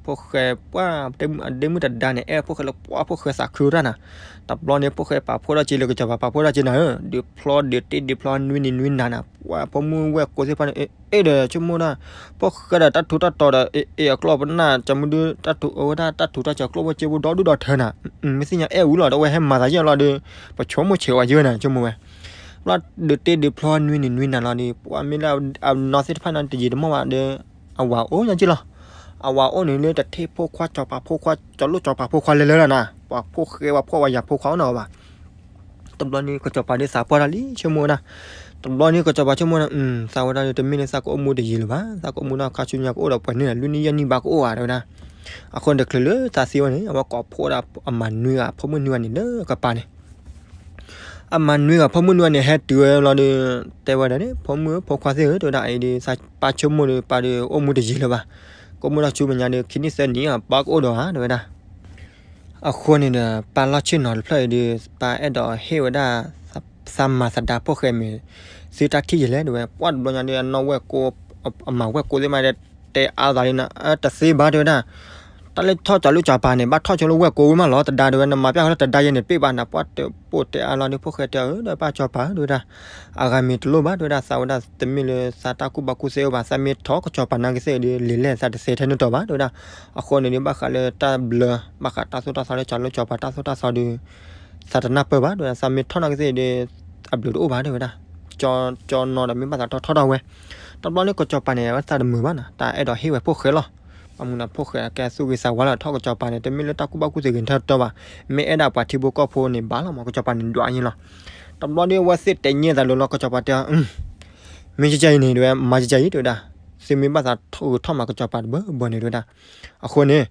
ဖိၣ်ဃဲပှၤ အဒ့မုၣ်တဒါန့ၣ် အဲၣ်ဖိၣ်ဃဲလၢပှၤ ဖိၣ်ဃဲသးခုတၢ်နၤ. တဘျီန့ၣ် ဖိၣ်ဃဲပာ်ဖှိၣ်ထီၣ်က့ၤလၢကစီၤပၤ ပာ်ဖှိၣ်ထီၣ်က့ၤနၤဧၢ, ဒုးဖျီဒုးတ့ဒုးဖျီနွံနံၤနွံနၤနၤ, ပှၤဖိမုၣ်ဝဲၢ်ကိးသ့ၣ်တဖၣ်န့ၣ် အဲၣ်ဒီးဆိကမိၣ်ဒၣ် ဖိၣ်ဃဲဒီးတၢ်ထူးတၢ်တီၤဒီး အဲၣ်အကျီၢ်ပနၢ် ကၠီမုၢ်ဒု တၢ်ထူးအဝဲဒၣ်တၢ်ထူးတၢ်တီၤကျိၣ်ဖိစ့ဖိဒီဒူၣ်ဒီထၢနၤ, မ့ၢ်သ့ၣ်ညါအဲၣ်ဝံၤလီၤ ဒီးအဝဲဟဲမၤသးယဲၢ်လီၤဒီး ပဆိကမိၣ်ဆဲးဝဲယဲၢ်နၤ ဆိကမိၣ်ဝဲ ဘျီဒုးတ့ဒုးဖျီနွံနံၤနွံနၤလီၤဒီး ပှၤမ့ၢ်လၢအနီၢ်သ့ၣ်တဖၣ်န့ၣ် တယံာ်တမီၢ်ဘၣ်ဒီး အဝၤအိၣ်ညါက့လီၤ. အဝၤအိၣ်န့ၣ်လၢတထံၣ်ဖိခွါစီၤပၤဖိခွါ စီၤလိၣ်စီၤပၤဖိခွါလဲၤလၢလီၤနၤ, ပှၤဖိၣ်ဃဲပှၤဖှီၣ်ပှၤယာ်ဖိခွါအိၣ်နီၤဘၣ်. တဘျီန့ၣ် ကစီၤပၤဒုးသးပှၢ်တၢ်လံ ဆိကမိၣ်ဝဲဒၣ်. တဘျီန့ၣ်ကစီၤပၤဆိကမိၣ်ဝဲဒၣ် သးဝဲဒၣ်တမ့ၢ်လၢသးကအိၣ်မူတယံာ်လၢၤဘၣ်, သးကအိၣ်မူဒၣ်ခါဆူညါကအိၣ်ဒီးပှဲၤနံၣ်လၢ လွံၢ်နံၣ်ယဲၢ်နံၣ်ဘၣ်ကအိၣ်ဧါ တဲဝဲဒၣ်. အဃိန့ၣ်တချုးလၢသးသံဝဲန့ၣ် အဝဲကိးဖှိၣ်ဒၣ်အမၤနွံဂၤ ဖိမုၣ်နွံဂၤန့ၣ်လၢကပၤန့ၣ် အမၤနွံဂၤ ဖိမုၣ်နွံဂၤန့ၣ် ဟဲတုၤဝဲဘျီဒီး တဲဝဲဒၣ်န့ၣ် ဖိမုၣ်ဧၢ ဖိခွါသ့ၣ်ဧၢ တဲဝဲဒၣ်အံၤဒီး သးပၢ်ဆိကမိၣ်ဒီး ပၢ်ဒီးအိၣ်မူတယံာ်လၢၤဘၣ်. ကအိၣ်မူဒၣ်ဆူမဲာ်ညါဒီး ခံနံၣ်သၢနံၣ်အဘၣ်ကအိၣ်ဒီးဧါ တဲဝဲဒၣ်. အဃိန့ၣ်ဒီး ပၢ်လီၢ်ဆ့ၣ်နီၤတဖျၢၣ်အံၤဒီး ပၢ်အဲၣ်ဒိးဟ့ၣ်ဝဲဒၣ် သးမၤသဒါဖိၣ်ဃဲမ့ၢ် သုတၢ်ထံၣ်ယဲၢ်လဲၣ် တဲဝဲ. ပှၢ်တဘျီညါဒီး အနီၢ်ဝဲၢ်ကိ အမၤဝဲၢ်ကိသ့ၣ်မးဒီး တဲအါသးလံနၤ တသ့ဘၣ် တဲဝဲဒၣ်. တၢ်လၢထီၣ်စီၤလိၣ်စီၤပၤန့ၣ် ဘၣ်ထီၣ်ဆိလၢဝဲၢ်ကိဝံၤမးလီၤ တဒါ တဲဝဲ. နမၤပျၢ်ဃီလၢတဒါယဲၢ်န့ၣ် တပ့ၢ်ဘၣ်နၤ. ပှၢ်တပိာ်တဲအါလီၤဒီး ဖိၣ်ဃဲတဲအီၤ ဒီးပၢ်စီၤပၤ တဲဝဲဒၣ် အဂၤမ့ၢ်တလိၣ်ဘၣ် တဲဝဲဒၣ်. သးဝဲဒၣ်တမ့ၢ်လၢသးတၢ်ကူၣ်ဘၣ်ကူၣ်သ့အိၣ်ဘၣ်, သးမ့ၢ်ထီၣ်ကစီၤပၤနာ်က့သ့ၣ်ဒီး လံာ်လဲၢ်သးတသဲထဲန့ၣ်တီၤဘၣ် တဲဝဲဒၣ်. အဃိန့ၣ်ဒီး ဘၣ်ဃးလၢတၢ်ဘျၢ ဘၣ်ဃးတၢ်သိၣ်တၢ်သီလၢစီၤလိၣ်စီၤပၤတၢ်သိၣ်တၢ်သီဒီး သးတနၢ်ပၢၢ်ဘၣ် တဲဝဲဒၣ်. သးမ့ၢ်ထီၣ်နာ်က့သ့ၣ်ဒီး အဘျုးတအိၣ်ဘၣ် တဲဝဲဒၣ်. ကၠီနီၤဒီးမ့ၢ်ဘၣ်သးထီၣ်ထီၣ်ထီၣ်ဝဲ. တဘျီန့ၣ်ကစီၤပၤန့ၣ် အဝဲသးတမုာ်ဘၣ်နၤ, တၢ်အဲၣ်ဒိးဟ့ၣ်ဝဲဖိၣ်ဃဲလီၤ. ဘၣ်မနုၤဒီး ဖိၣ်ဃဲကဲသူၣ်ဂ့ၤသးဝါလီၤ ထီၣ်ကစီၤပၤန့ၣ် တမ့ၢ်လၢတၢ်ကူၣ်ဘၣ်ကူၣ်သ့ဂ့ၤထဲတီၤဘၣ်, မ့ၢ်အဲၣ်ဒၣ်ပှၤထံဖိကီၢ်ဖိန့ၣ်ဘၣ်လီၤမး ကစီၤပၤန့ၣ်ဒွးအံၤလီၤ. တဘျီဒီးအဝဲသ့ၣ်တဲညဲသးလိၤလီၤ ကစီၤပၤတဲအီၤ မ့ၢ်ကကဲအံၤန့ၣ် တဲဝဲ မၤကကဲအံၤ တဲဝဲဒၣ်. သုမ့ၢ်ဘၣ်သးဂုာ်ထီၣ်မၤကစီၤပၤတဘၢဘၢန့ၣ် တဲဝဲဒၣ်. အဃိန့ၣ်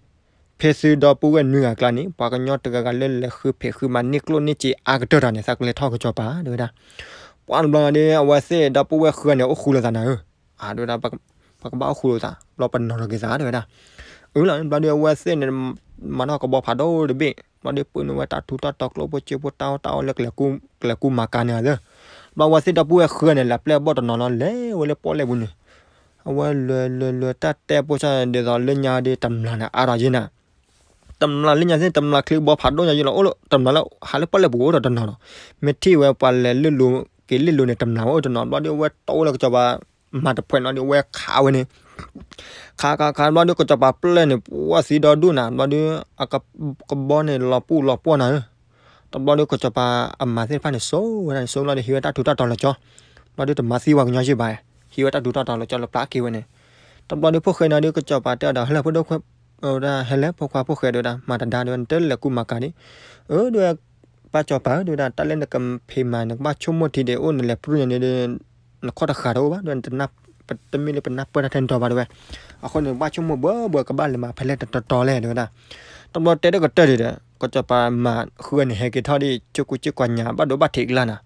ဖဲသုဒီပုၢ်ဝဲၢ်နွံဂၤအကျါန့ၣ် ပှၤကညီတဂၤဂၤလၢလဲၤဃုဖံးဃုမၤန့ၢ်ကျိၣ်န့ၢ်စ့အါကတၢၢ်တၢ်န့ၣ် သးကလဲၤထီၣ်ကစီၤပၤ တဲဝဲဒၣ်. ပှၢ်တဘျီညါဒီး အဝဲသ့ၣ်ဒီပုၢ်ဝဲၢ်ဃုဂၤန့ၣ် အိၣ်ဃူလိာ်သးနၤဧၢ, တဲဝဲဒၣ်. ပကဘၣ်အိၣ်ဃူလိာ်သး ဘျီပနီၤထီၣ်က့ၤသး တဲဝဲဒၣ်. အၢ လီၤ ဘျီဒီးအဝဲသ့ၣ်န့ၣ် မၤထီၣ်ကဘီဖးဒိၣ်တဘ့ၣ် ဘျီဒီးပာ်န့ၢ်ဝဲတၢ်ထူးတၢ်တီၤကျိၣ်ဖိစ့ဖိတၢ်အီၣ်တၢ်အီလၢကလဲၤကူမၤကၤန့ၣ်ဧါသၢ. ဘျီအဝဲသ့ၣ်ဒီပုၢ်ဝဲၢ်ဃုဂၤန့ၣ် လဲၤပျဲၢ်အဘီၣ်တနီၤလီၤ လဲၤဝဲလၢပီၣ်လဲၣ်ပူၤန့ၣ် အဝဲလဲၤလဲၤလဲၤတၢ်တဲပိၢ်ဆၢ ဒ်သိးလၢညါဒီးတမျာ်န့ၣ်အါထီၣ်ယဲၢ်နၤ တမျာ်လၢညါသ့ၣ် တမျာ်ချံကဘီဖးဒိၣ်ညါယဲၢ်လီၤ အိၣ်လၢတမျာ်လၢဟးလၢပီၣ်လဲၣ်ပူၤအိၣ်ဒီးတနီၤလီၤ. မ့ၢ်ထံၣ်ဝဲပှၤလဲၤလၢလိၤက့ၤလၢလိၤန့ၣ် တမျာ်ဝဲအိၣ်တနီၤ ဘျီဒီးအဝဲတီဝဲလၢကစီၤပၤ မၤတဖှဲးနီၤဒီးအဝဲခးဝဲန့ၣ် ခးခးခး ဘျီဒီးကစီၤပၤပျဲၢ်န့ၣ် ပှၢ်သံဒီဒူၣ်နၤ ဘျီဒီး အကဘီန့ၣ်လီၤပူၤလီၤပှီၢ်နၤဧၢ. တဘျီဒီးကစီၤပၤအမၤသ့ၣ်တဖၣ်န့ၣ် စိာ်ဝဲဒၣ်န့ၣ် စိာ်လီၤဒီးဟံးဝဲတၢ်ထူးတၢ်တီၤလၢကၠီ ဘျီဒီးတမၤသံပှၤကညီစ့ၢ်ဘၣ် ဟံးဝဲတၢ်ထူးတၢ်တီၤလၢကၠီလၢပျၢ်က့ၤဝဲန့ၣ်. တဘျီဒီးဖိၣ်ဃဲန့ၣ်ဒီးကစီၤပၤတဲအီၤဒီး ဟဲလၢဖိဒိၣ်ခွဲး ဝဲဒၣ် ဟဲလၢဖိခွါဖိၣ်ဃဲ တဲဝဲဒၣ် မၤတဒါ တဲဝဲ နတလဲၤကူမၤကၤဒံး. အၢ တဲဝဲ ပၢ်စီၤပၤဧၢ တဲဝဲဒၣ် တၢ်လၢနကဖံးမၤ နကဘၣ်ဆိကမိၣ်ထံဒံး အိၣ်နလဲၤပြူၢ်ညါန့ၣ်ဒီး နခီၣ်တဃာ်တအိၣ်ဘၣ် တဲဝဲ တမ့ၢ်လၢပနၢ်ပၢၢ်တၢ်ထဲန့ၣ်တီၤဘၣ် တဲဝဲ. အဃိန့ၣ် ဘၣ်ဆိကမိၣ်ဘၣ်ဘၣ် ကဘၣ်လဲၤမၤဖဲလဲၣ်တတီၤတီၤလဲၣ် တဲဝဲဒၣ်. တဘျီတဲတကတၢၢ်ဒံးဒီး ကစီၤပၤမၤဃုဂၤန့ၣ် ဟဲက့ၤထီၣ်ဒံး ကၠိကူကၠိကွၢ်ညါ ဘၣ်ဒိဘၣ်ထံးကလၢ်နၤ.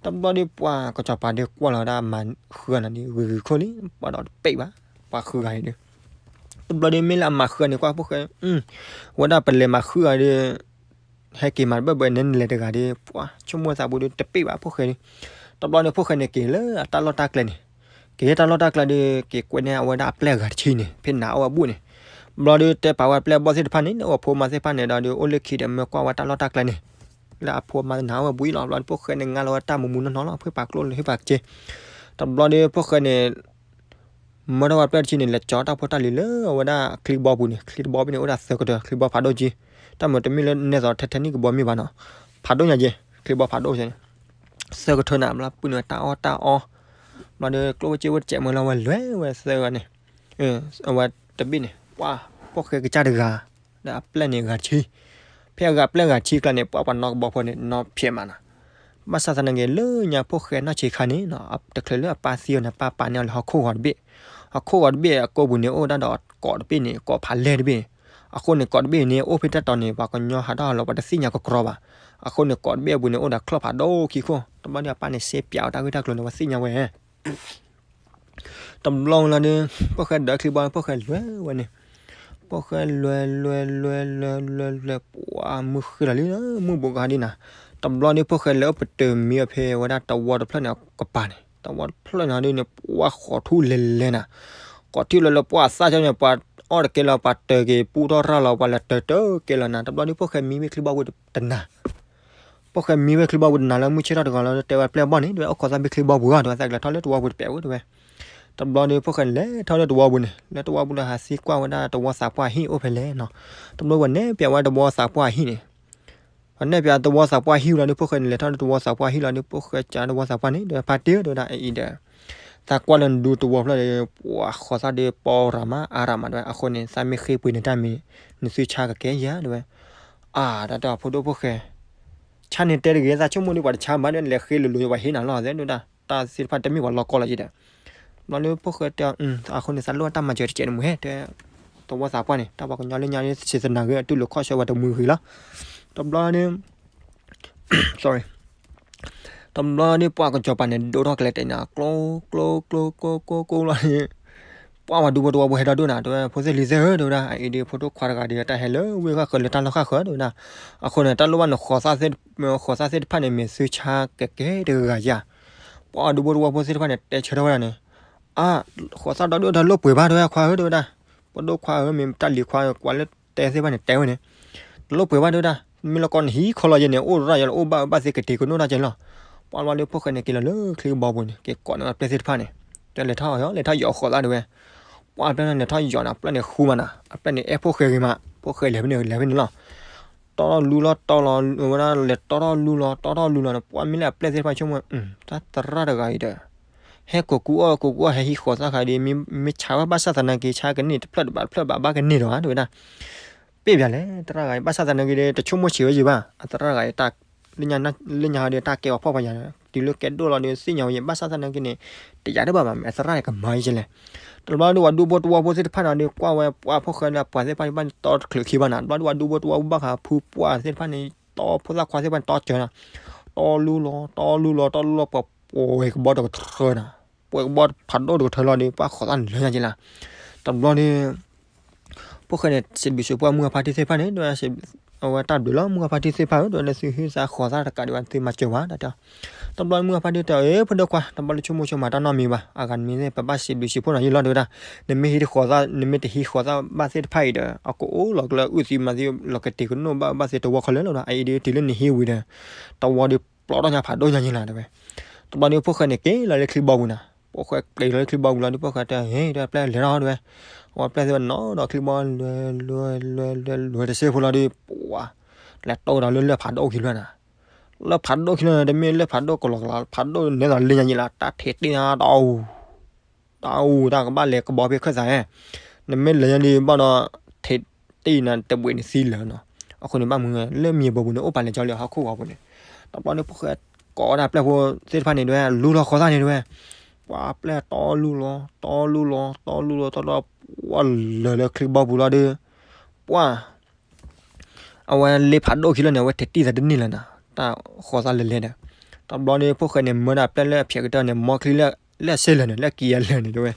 တဘျီဒီးပှၤကစီၤပၤဒီးကွၢ်လီၤဝဲဒၣ်မၤဃုဂၤန့ၣ်ဒီး ဂ့ၤဂ့ၤခိၣ်လံ ဘၣ်ဒီးတပ့ၢ်ဘၣ် ပှၤဃုဂၤအံၤဒီး တဘျီဒီးမ့ၢ်လၢအမၤဃုဂၤန့ၣ် ကွၢ်ဖိၣ်ဃဲ ဝဲဒၣ်ပလဲၤမၤဃုဂၤဒီး ဟဲက့ၤမၤတဘၢၣ်ဘၢၣ်န့ၣ် နလဲၤတဂၤဒီး ပှၤဆိကမိၣ်သးပူၤဒီးတပ့ၢ်ဘၣ်ဖိၣ်ဃဲဒီး. တဘျီဒီးဖိၣ်ဃဲန့ၣ် က့ၤလၢအတၢ်လီၢ်တၢ်ကျဲန့ၣ် က့ၤလၢတၢ်လီၢ်တၢ်ကျဲဒီး က့ၤကွဲန့ၢ်အဝဲဒၣ်အပျဲၢ်အဂၤတဆံန့ၣ် ဖဲနၤအီၣ်ဝဲဘူၣ်န့ၣ်. ဘျီဒီးတဲပာ်ဝဲအပျဲၢ်အဘီၣ်သ့ၣ်တဖၣ်န့ၣ် အိၣ်အဖိမါသ့ၣ်တဖၣ်န့ၣ်ဒီး အိၣ်လၢခံဒီးမၢကွၢ်ဝဲတၢ်လီၢ်တၢ်ကျဲန့ၣ် လၢအဖိမါနၤအီၣ်ဝဲဘူၣ်အံၤလီၤ. ဘျီဒီးဖိၣ်ဃဲန့ၣ် ငါလီၤဝဲတၢ်မူမူနီၢ်နီၢ်လီၤ ဖုၣ်ပာ်ကျိၣ်လၢဖုၣ်ပာ်က့. တဘျီဒီးဖိၣ်ဃဲန့ၣ် မၢထီၣ်ဝဲပျဲၢ်တဆံန့ၣ် လဲၤကၠီတၢ်ဖိတၢ်လံၤလၢအဝဲဒၣ်ချံကဘီပူၤန့ၣ် ချံကဘီပူၤန့ၣ် အိၣ်ဒၣ်သၢကထၢ ချံကဘီဖးဒိၣ်က့. တၢ်မုာ်တမ့ၢ်လၢနဲသိးထဲထဲနံၣ်ကဘီမ့ၢ်ဘၣ်နီၤ ဖးဒိၣ်ညါက့ ချံကဘီဖးဒိၣ်က့န့ၣ် သၢကထၢန့ၣ် ဘျီပုၢ်န့ၣ်တၢ်အီၣ်တၢ်အီ ဘျီဒီးကျိၣ်ဝဲစ့ဝဲတစဲးမၢလီၤဝဲလဲၤဝဲသၢဂၤန့ၣ် အဝဲတဘ့ၣ်န့ၣ် ပှၤဖိၣ်ဃဲကစၢ်တဂၤ ဒီးအပျဲၢ်န့ၣ်ဂၤတဆံ ဖဲအဂၤပျဲၢ်ဂၤထံကျါန့ၣ် ပှၤပှၤနီၢ်ကဘီဖိန့ၣ် နီၢ်ဖျဲးမးနီၤ. ဘၣ်ဆၣ်သနာ်က့ လၢညါဖိၣ်ဃဲနီၢ်ဆံးခါန့ၣ်နီၤ တချုးလၢအပၢ်သံအီၤန့ၣ် ပၢ်ပာ်န့ၢ်အီၤလၢဟီၣ်ခိၣ်ဂီၤတဘ့ၣ်, ဟီၣ်ခိၣ်ဂီၤတဘ့ၣ်အကိာ်ပူၤန့ၣ် အိၣ်ဒၣ်ဒီးကိးတဘ့ၣ်န့ၣ် ကိးဖးလဲၢ်တဘ့ၣ်. အဃိန့ၣ် ကိးတဘ့ၣ်န့ၣ် အိၣ်ဖဲတၢ်တီၤန့ၣ် ပှၤကညီဟးထီၣ်ဟးလီၤ ပှၤတသ့ၣ်ညါကကြီဘၣ်. အဃိန့ၣ် ကိးတဘ့ၣ်အပူၤန့ၣ် အိၣ်ဒီးချၢၣ်ဖးဒိၣ်ခံခိၣ်. တဘျီဒီးအပၢ်န့ၣ်စဲပၠးအီၤတၢ်ဂ့ၢ်တၢ်ကျိၤန့ၣ် ပှၤသ့ၣ်ညါဝဲ တဘျီလီၤဒီး ဖိၣ်ဃဲဒၢးချံဘီ ဖိၣ်ဃဲလဲၤဝဲန့ၣ်, ဖိၣ်ဃဲလဲၤလဲၤလဲၤလဲၤလဲၤလဲၤလဲၤ ပှၤမုၢ်ဃ့လီၤလံ မုၢ်ဘူးကဟါဒ်နၤ. တဘျီဒီး ဖိၣ်ဃဲလဲၤအိၣ်ပတုာ်မံအီၤဖဲဝဲဒၣ်တဝီတဖျၢၣ်န့ၣ်ကပၤန့ၣ်, တဝီတဖျၢၣ်န့ၣ်ဒ်န့ၣ် ပှၤဃီၤထူၣ်လဲၤလဲၤနၤ, ဃီၤထူၣ်လဲၤလဲၤ ပှၤသၣ်ကၠီန့ၣ် ပှၤအီၣ်တကဲလီၤ ပှၤတၢၤက့ၤပူထီၣ်ရၣ်လီၤ ပှၤလဲၤတၢၤတကဲလီၤနၤ. တဘျီဒီး ဖိၣ်ဃဲမံဝဲချံဘီပူၤတနၤ ဖိၣ်ဃဲမံဝဲချံဘီပူၤတနၤလၢမုၢ်ဆ့ၣ်ထီၣ်တဂီၤလီၤ တဲဝဲပျဲၢ်ဘီၣ်န့ၣ် တဲဝဲအိၣ်ခိးသၣ်ဖဲချံဘီပူၤဧါ တဲဝဲသးကလဲၤထီၣ်လၢတဝီပူၤတပျဲးဝဲတဲဝဲ. တဘျီဒီး ဖိၣ်ဃဲန့ၣ် လဲၤထီၣ်လၢတဝီပူၤန့ၣ် လၢတဝီပူၤလၢဟးသံကွၢ်ဝဲဒၣ်တဝီသးပှၢ်ဟံၣ်အိၣ်ဖဲလဲၣ်နီၤ. တဘျီပှၤနဲၣ်ပၠးဝဲတဝီသးပှၢ်ဟံၣ်န့ၣ် ပှၤနဲၣ်ပၠးတဝီသးပှၢ်ဟံၣ်လီၤဒီး ဖိၣ်ဃဲန့ၣ် လဲၤထီၣ်လၢတဝီသးပှၢ်ဟံၣ်လီၤဒီး ဖိၣ်ဃဲကးတဝီသးပှၢ်န့ၣ် ဒီးဖါတ့ၢ်တဲဝဲဒၣ်အအံၤဒီး သးကွၢ်လၢနဒူတဝီဖျၢၣ်ဒီး ပှၤဃီၤသၣ်ဒီးပီရၤမးအါရၤမးတဲဝဲ အဃိန့ၣ် သးမ့ၢ်ဃ့ပှ့ၤန့ၢ်တၢ်မံၤ နသုဆါကကဲယၤတဲဝဲ. အါ တၢ်တဲအဖိဒိၣ်ဖိၣ်ဃဲ ဆါန့ၣ်တဲတဂ့ၤ သးဆိကမိၣ်ဒီးပှၤတဆါဘၣ်ဒီး လဲၤဃ့လိၤလိၤ ပှၤဟ့ၣ်နၤလီၤသဲဒၣ် တၢ်သ့ၣ်တဖၣ်တမ့ၢ်ပှၤလီၢ်ကီလီၤယံၤဒီး ဘျီလၢဖိၣ်ဃဲတဲ အဃိန့ၣ် သးလိၣ်တၢ်မၤစၢၤတကဲးန့ၣ်မ့ၢ်ဟဲတဲ တဝီသးပှၢ်န့ၣ် တၢ်ပှၤကညီလၢညါန့ၣ် စံးသနာ်က့ အတူၢ်လိာ်ခီၣ်ဆၢဝဲတမှံၤဃံလီၤ. တဘျီန့ၣ် sorry တဘျီန့ၣ် ပှၤကစီၤပၤန့ၣ် ဒိၣ်ထီၣ်ကလဲၤတဲနၤ ကျိ ကျိ ကျိ ကျိ ကျိ ကျိ လီၤန့ၣ် ပှၤဝဲဒူဖိတဝီဖိဟဲဒီးဒိၣ်နၤ တဲဝဲ ဖိသ့ၣ်လံၤသ့ၣ်ဧၢ တဲဝဲဒၣ် အအံၤဒီး ဖိဒိၣ်ခွါတဂၤဒီး တၢ်ဟဲလၢဝ့ၢ်ဃၣ်ဃၢၤလၢတၢ်လီၢ်ဃၣ်ဃၢၤ တဲဝဲဒၣ်. အဃိန့ၣ် တၢ်လိၣ်ဘၣ်န့ၣ် ဃီၤသၣ်သ့ၣ်တဖၣ်န့ၣ် မ့ၢ်သုဆါကကဲတဂၤယၤ ပှၤဒူဖိတဝီဖိသ့ၣ်တဖၣ်န့ၣ် တဲဆၢထၢၣ်ဝဲဒၣ်န့ၣ် အါ ဃီၤသၣ်ဒီးဒိၣ်တၢ်လိၣ်ပှဲၤဘၣ် တဲဝဲခွါဧၢ တဲဝဲဒၣ်. ပဒိၣ်ခွါဧၢ မ့ၢ်တၢ်လံၤခွါ ကွၢ်လၢတဲသ့ၣ်တဖၣ်န့ၣ် တဲဝဲန့ၣ် တလိၣ်ပှဲၤဘၣ် တဲဝဲဒၣ်. မ့ၢ်လၢကီၢ်နဟံးခီလီၤယဲန့ၣ် အိၣ်ရၣ်ယဲလီၤ အိၣ်ဘၣ်ဘၣ်သ့ကတ့ၤကနိၣ်တၢ်ကဲလီၤ. ပှၤဘျီဒီး ဖိၣ်ဃဲန့ၣ် က့ၤလီၤလၢချံကဘီပူၤန့ၣ် က့ၤကိးန့ၢ်အပျဲၢ်သ့ၣ်တဖၣ်န့ၣ် တဲလဲၤထီၣ်အီၤ လဲၤထီၣ်ယီၤဃီၤသၣ် တဲဝဲ. ပှၤအပျဲၢ်န့ၣ် လဲၤထီၣ်ယီၤန့ၣ် အပျဲၢ်န့ၣ်ဃူမးနၤ အပျဲၢ်န့ၣ် အဲၣ်ဖိၣ်ဃဲဂ့ၤမး ဖိၣ်ဃဲလဲၤဖဲန့ၣ် လဲၤဖဲန့ၣ်လီၤ. တီၢ်ထီၣ်လူလီၤ တီၢ်လီၤ ဝဲဒၣ်လဲၤတီၢ်ထီၣ်လူလီၤ တီၢ်ထီၣ်လူလီၤန့ၣ် ပှၤမ့ၢ်လၢအပျဲၢ်သ့ၣ်တဖၣ်ဆိကမိၣ် တၢ်သရၣ်တဂၤအံၤဒီး ဟဲကိးကူအီၣ် ကိးကူအီၣ် ဟဲဟံးဃီၤသၣ်ခါဒီး မ့ၢ်ဆါဝဲဘၣ်ဆၣ်သနာ်က့ ဆါကန့ၢ်တဖျၢၣ်တဘၣ်တဖျၢၣ်ဘၣ် ဘၣ်ကန့ၢ်ဒီးဧါ တဲဝဲဒၣ်. ပ့ၢ်ပၠးလဲၣ် သရၣ်ဂၤအံၤ ဘၣ်ဆၣ်သနာ်က့ဒီး တဆိကမိၣ်ဆံးဝဲယံၤဘၣ် အသရၣ်ဂၤအံၤ လၢညါဟီဒီး တၢ်ကဲပှၤဖှီၣ်ပှၤယာ် တုၤလၢကဲဒိၣ်လီၤဒီး သ့ၣ်ညါဝဲယံၤ ဘၣ်ဆၣ်သနာ်က့န့ၣ် တယာ်တဘၣ်ဘၣ် မ့ၢ်အသရၣ်န့ၣ် ကမၤယံၤကလဲၣ်. တဘျီဒီး ပှၤဒူဖိတဝီဖိသ့ၣ်တဖၣ်န့ၣ်ဒီး ကွၢ်ဝဲပှၤဖိၣ်ဃဲလၢပှၤသ့ၣ်တဖၣ်န့ၣ် ဘၣ်န့ၣ်တီတချုးခံဘၣ်နၤ တဘျီဒီး ပှၤဒူဖိတဝီဖိဘၣ်ဃးဖုပှၢ်သ့ၣ်တဖၣ်န့ၣ် တီဖိသၣ်ခွါသ့ၣ်တဖၣ်န့ၣ် တီစၢၤနၤ တီလူလီၤ တီလူလီၤ တီလူလီၤ ပှၤပှဲၤကဘီတကထၢနၤ ပှဲၤကဘီဖးဒိၣ်တကထၢလီၤဒီး ပှၤဃီၤသၣ်န့ၣ်လၢညါကလဲၣ်. တဘျီဒီး ဖိၣ်ဃဲန့ၣ် စံးဘျုးစံးဖှိၣ်မုၢ်အဖါတံၢ်သ့ၣ်တဖၣ်န့ၣ် အဝဲတၢ်ဘျုးလီၤ မုၢ်အဖါတံၢ်သ့ၣ်တဖၣ်ဧၢ ဒီးလၢသုဟံးသးဃီၤသၣ်တကးဒံးဘၣ် သုမၤစၢၤဝဲ တၢ်တဲ တဘျီမုၢ်အဖါတံၢ်တဲ အ့ ဖိဒိၣ်ခွါ တဘျီလၢဆိကမိၣ်ဆိကမးတၢ်နီတမံၤဘၣ် အဂၤနမံၤသ့ၣ် ပဘၣ်စံးဘျုးစံးဖှိၣ်နီၤ ယံာ်လီၤ တဲဝဲဒၣ်. နမ့ၢ်ဟံးတဃီၤသၣ် နမ့ၢ်တဟံးဃီၤသၣ်ဘၣ်သ့ၣ်တဖၣ်အံၤဒီး အကအိၣ်လီၤကလၢအုၣ်သံမၤသံ လီၤကတ့ၤကနိၣ်ဘၣ်ဘၣ်သ့တဝီခီလၢာ်လီၤဒီး အအံၤဒီးတုၤလၢနဟံးဝံၤဒီး တဝီဒီးပျီထီၣ်ညါဖးဒိၣ်ညါယံၤနၤ တဲဝဲ. တဘျီဒီးဖိၣ်ဃဲန့ၣ် က့ၤလီၤလၢချံဘီပူၤနၤ ဖိၣ်ဃဲက့ၤလီၤလၢချံဘီပူၤလီၤဒီး ဖိၣ်ဃဲတဲ ဟ့ၣ် ဒီးပျဲၢ်လဲၤထီၣ် တဲဝဲ. အဝဲပျဲၢ်သ့ၣ်ဝဲနီၤဒီးချံဘီ လဲၤလဲၤလဲၤလဲၤလဲၤတစဲးဖိလီၤဒီး ပှၤ လဲၤတိၢ်ဒီးလၢလၢၢ်ဖးဒိၣ်ခံဖျၢၣ်နၤ လၢၢ်ဖးဒိၣ်ခံဖျၢၣ်န့ၣ် တမ့ၢ်လၢၢ်ဖးဒိၣ်ကလီကလီ ဖးဒိၣ်နဲသိးလၢညါယံၤလီၤ တၢ်ထံးတံၢ်နၤ တၢ်အူ တၢ်အူ တၢ်ကဘၣ်လဲၤကဘီဖဲခၢၣ်သးဧါ နမ့ၢ်လဲၤညါဒီးဘၣ်ဒီး ထံးတံၢ်နၤတဘှံးန့ၣ်သံလၢာ်နီၤ အဃိန့ၣ်ဘၣ်မုၢ်လၢမံၤဘိပူၤန့ၣ် အိၣ်ပာ်လဲၤကၠီလၢဟီၣ်ခိၣ်ဂီၤပူၤန့ၣ် တဘျီဒီးဖိၣ်ဃဲကိးဝဲဒၣ်ပျဲၢ်ဖိသ့ၣ်တဖၣ်န့ၣ်တဲဝဲ လူလီၤဃီၤသၣ်န့ၣ်တဲဝဲ ပှၤပျဲၢ်တီလူလီၤ တီလူလီၤ တီလူလီၤ တီလူလီၤ တီတီ ပှၤလၢာ်လၢချံဘီပူၤလီၤဒီး ပှၤ အဝဲလ့ဖးဒိၣ်ခံလၢာ်န့ၣ် အဝဲထံးတံၢ်သးတန့ၢ်လၢၤနၤ တၢ်ဃီၤသၣ်လဲၤလဲၤဒီး တဘျီန့ၣ်ဖိၣ်ဃဲန့ၣ် မၢဒၣ်ပျဲၢ်လၢအဖျဲးကတၢၢ်န့ၣ် မီချံလၢ လၢအစဲလၢာ်န့ၣ် လၢကံယၤလၢာ်န့ၣ်တဲဝဲ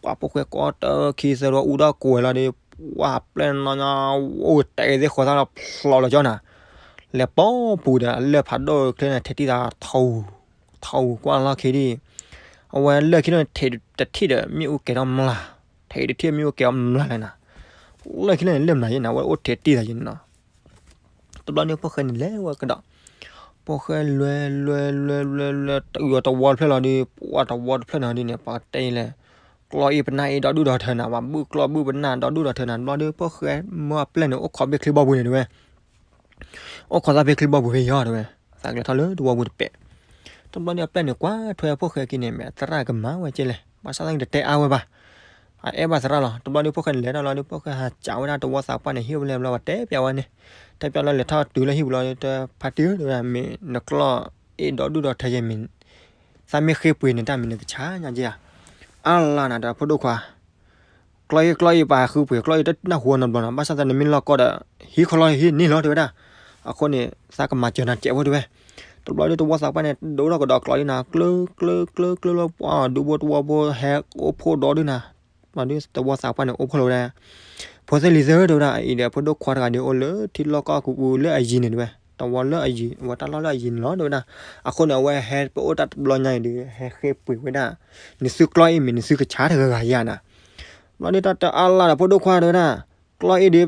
ပှၤဖိၣ်ဃဲကိးတၢ်ခံသၢဒီးအူဒီးကွဲးလီၤဒီး ပှၤပျဲၢ်နီၢ်ညါ အိၣ်တဲသ့ၣ်ဃီၤသၣ်လီၤဖျိးလီၤကၠီနၤ လဲၤပိာ်ပူၤဒီး အလၢၢ်ဖးဒိၣ်ချ့န့ၣ် ထံးတံၢ်သးထီၣ် ထီၣ်ကွၢ်လီၢ်ခံဒံး အဝဲလၢာ်ခံလၢာ်န့ၣ် ထံးတထံးဒီး မ့ၣ်အူကဲၤထီၣ်မျၢ် ထံးတထံးမ့ၣ်အူကဲၤအီၤမျၢ်လၢာ်နၤ လၢာ်ခံလၢာ်န့ၣ် လၢာ်မျၢ်ယဲနၤ အဝဲအိၣ်ထံးတံၢ်သးယဲနၤ တဘျီန့ၣ်ဖိၣ်ဃဲန့ၣ်လဲၤဝဲကဒီး ဖိၣ်ဃဲလဲၤလဲၤလဲၤလဲၤလဲၤ တအူအီၤတဝီတဖျၢၣ်လီၤဒီး ပှၤတဝီတဖျၢၣ်န့ၣ်ဒ်န့ၣ် ပှၤတဲလဲၣ် ကျီအံၤပနၢ်အံၤဒီဒူၣ်ဒီထၢနၤ ပှၤဘုၣ်ကျီဘုၣ်ပနၢ်ဒီဒူၣ်ဒီထၢနၤ တဘျီဒီးဖိၣ်ဃဲမၢအပျဲၢ်န့ၣ် အိၣ်ခိးဖဲချံဘီပူၤန့ၣ်တဲဝဲ အိၣ်ခိးသၣ်ဖဲချံဘီပူၤဖဲယီၤတဲဝဲ သးကလဲၤထီၣ်လၢတဝီပူၤတပဲာ် တဘျီန့ၣ်အပျဲၢ်န့ၣ်ကွၢ်ထွဲအဖိၣ်ဃဲက့ၤန့ၣ် မ့ၢ်အသရၣ်ကမၤဝဲကဲလဲၣ် ဘၣ်ဆၣ်သနာ်က့တတဲအါဝဲဘၣ် အအဲၣ်ဘၣ်သရၣ်လီၤ. တဘျီဒီး ဖိၣ်ဃဲန့ၣ်လဲၤထီၣ်လီၤဒီး ဖိၣ်ဃဲဟးစံးဝဲဒၣ်တဝီသးပှၢ်န့ၣ် ဟံၣ်ဝဲလဲၣ်ဘျီ ပှၤတဲပျးဝဲန့ၣ်, တဲပျးလီၤ လဲၤထီၣ်တုၤလၢဟံၣ်ပူၤလီၤဒီး တဖါတံၢ်တဝဲဒၣ် မ့ၢ်နကျီၢ်အ့ၣ်ဒီဒူၣ်ဒီထၢယဲၢ်မ့ၢ် သးမ့ၢ်ဃ့ပှ့ၤန့ၣ် တၢ်မံၤနကဆါညါက့ဧါ. အါလါနၤဒီးဖိဒိၣ်ခွါ, ကျီၢ်အ့ၣ် ကျီၢ်အ့ၣ် ပှၤဃုပှ့ၤ ကျီၢ်အ့ၣ်တနၢ်ဟူနဘျီနီၤ, ဘၣ်ဆၣ်သးနမ့ၢ်လီၢ်ကီၢ်ဒီး ဟံးခီလီၤဟံးန့ၢ်လီၤတဝဲဒၣ်. အဃိန့ၣ် သးကမၤစၢၤနၤကဲးဖိတဝဲ. တဘျီဒီးတဝီသးပှၢ်န့ၣ် ဒိၣ်ထီၣ်ကဒီးကျီၢ်အ့ၣ်နၤ ကျၢ ကျၢ ကျၢ ကျၢလီၤ ပှၤဒူဖိတဝီဖိဟဲအိၣ်ဖှိၣ်ဒီဒူၣ်နၤ. ဘျီဒီးတဝီသးပှၢ်န့ၣ် အိၣ်ဖှိၣ်လီၤဝဲဒၣ်, ဖိသ့ၣ်လံၤသ့ၣ်တဝဲဒၣ် အအံၤဒီးဖိဒိၣ်ခွါတဂၤဒီးအိၣ်လၢထံလီၢ်ကီၢ်ပူၤလၢအယံၤန့ၣ်တဝဲ, တဝီလၢအယံၤ အဝဲတၢ်လီၢ်လၢအယံၤန့ၣ်လီၤတဝဲဒၣ်. အဃိန့ၣ် အဝဲဟဲပအိၣ်တၢ်တဘျီညါအံၤဒီး ဟဲဃ့ပှ့ၤဝဲဒၣ်, နသုကျီၢ်အ့ၣ်မ့ၢ်နသုကဆါတဂၤဂၤယၤနၤ. ဘျီဒီးတၢ်တအါလါဒီးဖိဒိၣ်ခွါတဝဲဒၣ်, ကျီၢ်အ့ၣ်ဒီး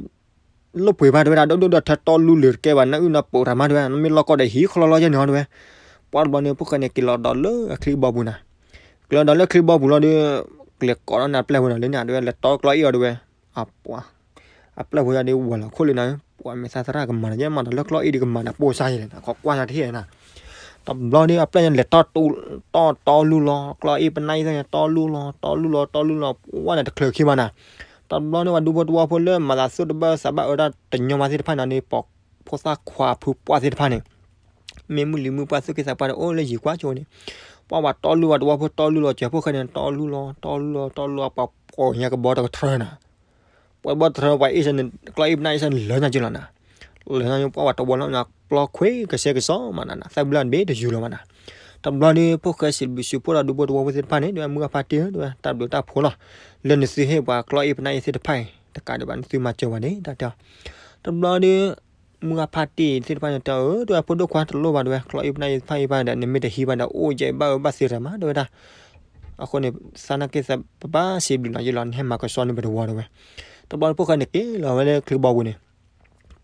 လိၣ်ပှ့ၤဘၣ်တဝဲဒၣ် ဒိၣ်ဒိၣ်ဒီထၢ တီလူလၢာ်တကဲဘၣ် နၢ်အုၣ်နၢ်ပီးတၢ်မးတဝဲ နမ့ၢ်လီၢ်ကီၢ်ဒီးဟံးခီလီၤလီၤယဲၢ်န့ၣ်ဟီတဝဲ. ပှၢ်တဘျီန့ၣ် ဖိၣ်ဃဲန့ၣ် က့ၤလီၤဒီးလၢအချံဘီပူၤနၤ, က့ၤလီၤဒီးလၢချံဘီပူၤလီၤဒီး ကျဲၤကိးဒီးနၤပျဲၢ်ဖိနၤလၢနၤတဝဲ လဲၤတီကျီၢ်အ့ၣ်အီၤတဝဲ. အပှၤ အပျဲၢ်ဖိယၤဒီးဝဲလီၤခိၣ်လၢနၤ, ပှၤမ့ၢ်သးသရၣ်ကမၤဒီး ယဲမၤဒီးလၢကျီၢ်အ့ၣ်ဒီးကမၤဒီးပိၢ်စါယဲၢ်လဲၣ် နခီကွၢ်ယၤတဟ့ၣ်နၤ. တဘျီဒီး အပျဲၢ်န့ၣ်လဲၤတီ တီတီလူလီၤ ကျီၢ်အ့ၣ်ပနၢ်အ့ၣ်သ့ၣ်န့ၣ် တီလူလီၤ တီလူလီၤ တီလူလီၤ ပှၢ်န့ၣ်တချုးခံမးနၤ. တဘျီန့ၣ် ပှၤဒူဖိတဝီဖိလၢမၤသးသူၣ်တဘၣ်သးဘၣ်အၢတၢ်တညီမး သ့ၣ်တဖၣ်န့ၣ်ဒီး ပိာ်ဖိသၣ်ခွါဖုပှၢ်သ့ၣ်တဖၣ်န့ၣ် မ့ၢ်မုၢ်လံၤမုၢ်ပှၢ်သူၣ်က့သးပှၢ်ဒီး အိၣ်လၢယံၤကွၢ်ကၠိန့ၣ်, ပှၢ်ပှၤတီလူလီၤ တဝီဖိတီလူလီၤ စၢၤဖိၣ်ဃဲန့ၣ် တီလူလီၤ တီလူလီၤ တီလူလီၤ ပှၤပိာ်ညါကဘီတကထြၢနၤ. ပှၤဘီတထြၢ ပှၤအ့ၣ်စၢၤန့ၣ် ကျီၢ်အ့ၣ်ပနၢ်အ့ၣ်စၢၤန့ၣ် လၢညါက့လီၤနၤ. လၢညါ ပှၢ်ပှၤတဝီလီၤညါ ပျီခွ့ကဆှဲကစီမးနၤ သၣ်ဘျၢၣ်တဘ့ၣ်တယူၤလီၤမးနၤ. တဘျီဒီး ဖိၣ်ဃဲစံးဘျုးစံးဖှိၣ်ဒီးဒူဖိတဝီဖိသ့ၣ်တဖၣ်န့ၣ် ဒီးမုၢ်ဂၢ်ဖါတံၢ်ဒီး တၢ်ဘျုးတၢ်ဖှိၣ်လီၤ. လၢနသုဟ့ၣ်ပှၤကျီၢ်အ့ၣ်ပနၢ်အ့ၣ်သ့ၣ်တဖၣ်အံၤ တကးဒံးဘၣ် နသုမၤစၢၤပှၤန့ၣ် တၢ်တဲအီၤ. တဘျီဒီး မုၢ်ဂၢ်ဖါတံၢ်သ့ၣ်တဖၣ်န့ၣ် တဲအီၤ ဧၢ တဝဲဖိဒိၣ်ခွါတလိၣ်ဘၣ်တဝဲ ကျီၢ်အ့ၣ်ပနၢ်အ့ၣ်သ့ၣ်တဖၣ်အံၤဘၣ်ဒီး နမ့ၢ်တဟံးဘၣ်ဒီး အိၣ်ယဲၢ်ဘၣ်အၢဘၣ်သ့တၢ်မးတဝဲဒၣ်. အဃိန့ၣ် သနာ်က့သးပဘၣ် စံးဘျုးနၤယ့လီၤ နဟဲမၤကဆှီန့ၢ်ပတဝီတဝဲ. တဘျီဒီးဖိၣ်ဃဲန့ၣ်က့ၤလီၤဝဲလၢချံဘီပူၤန့ၣ်,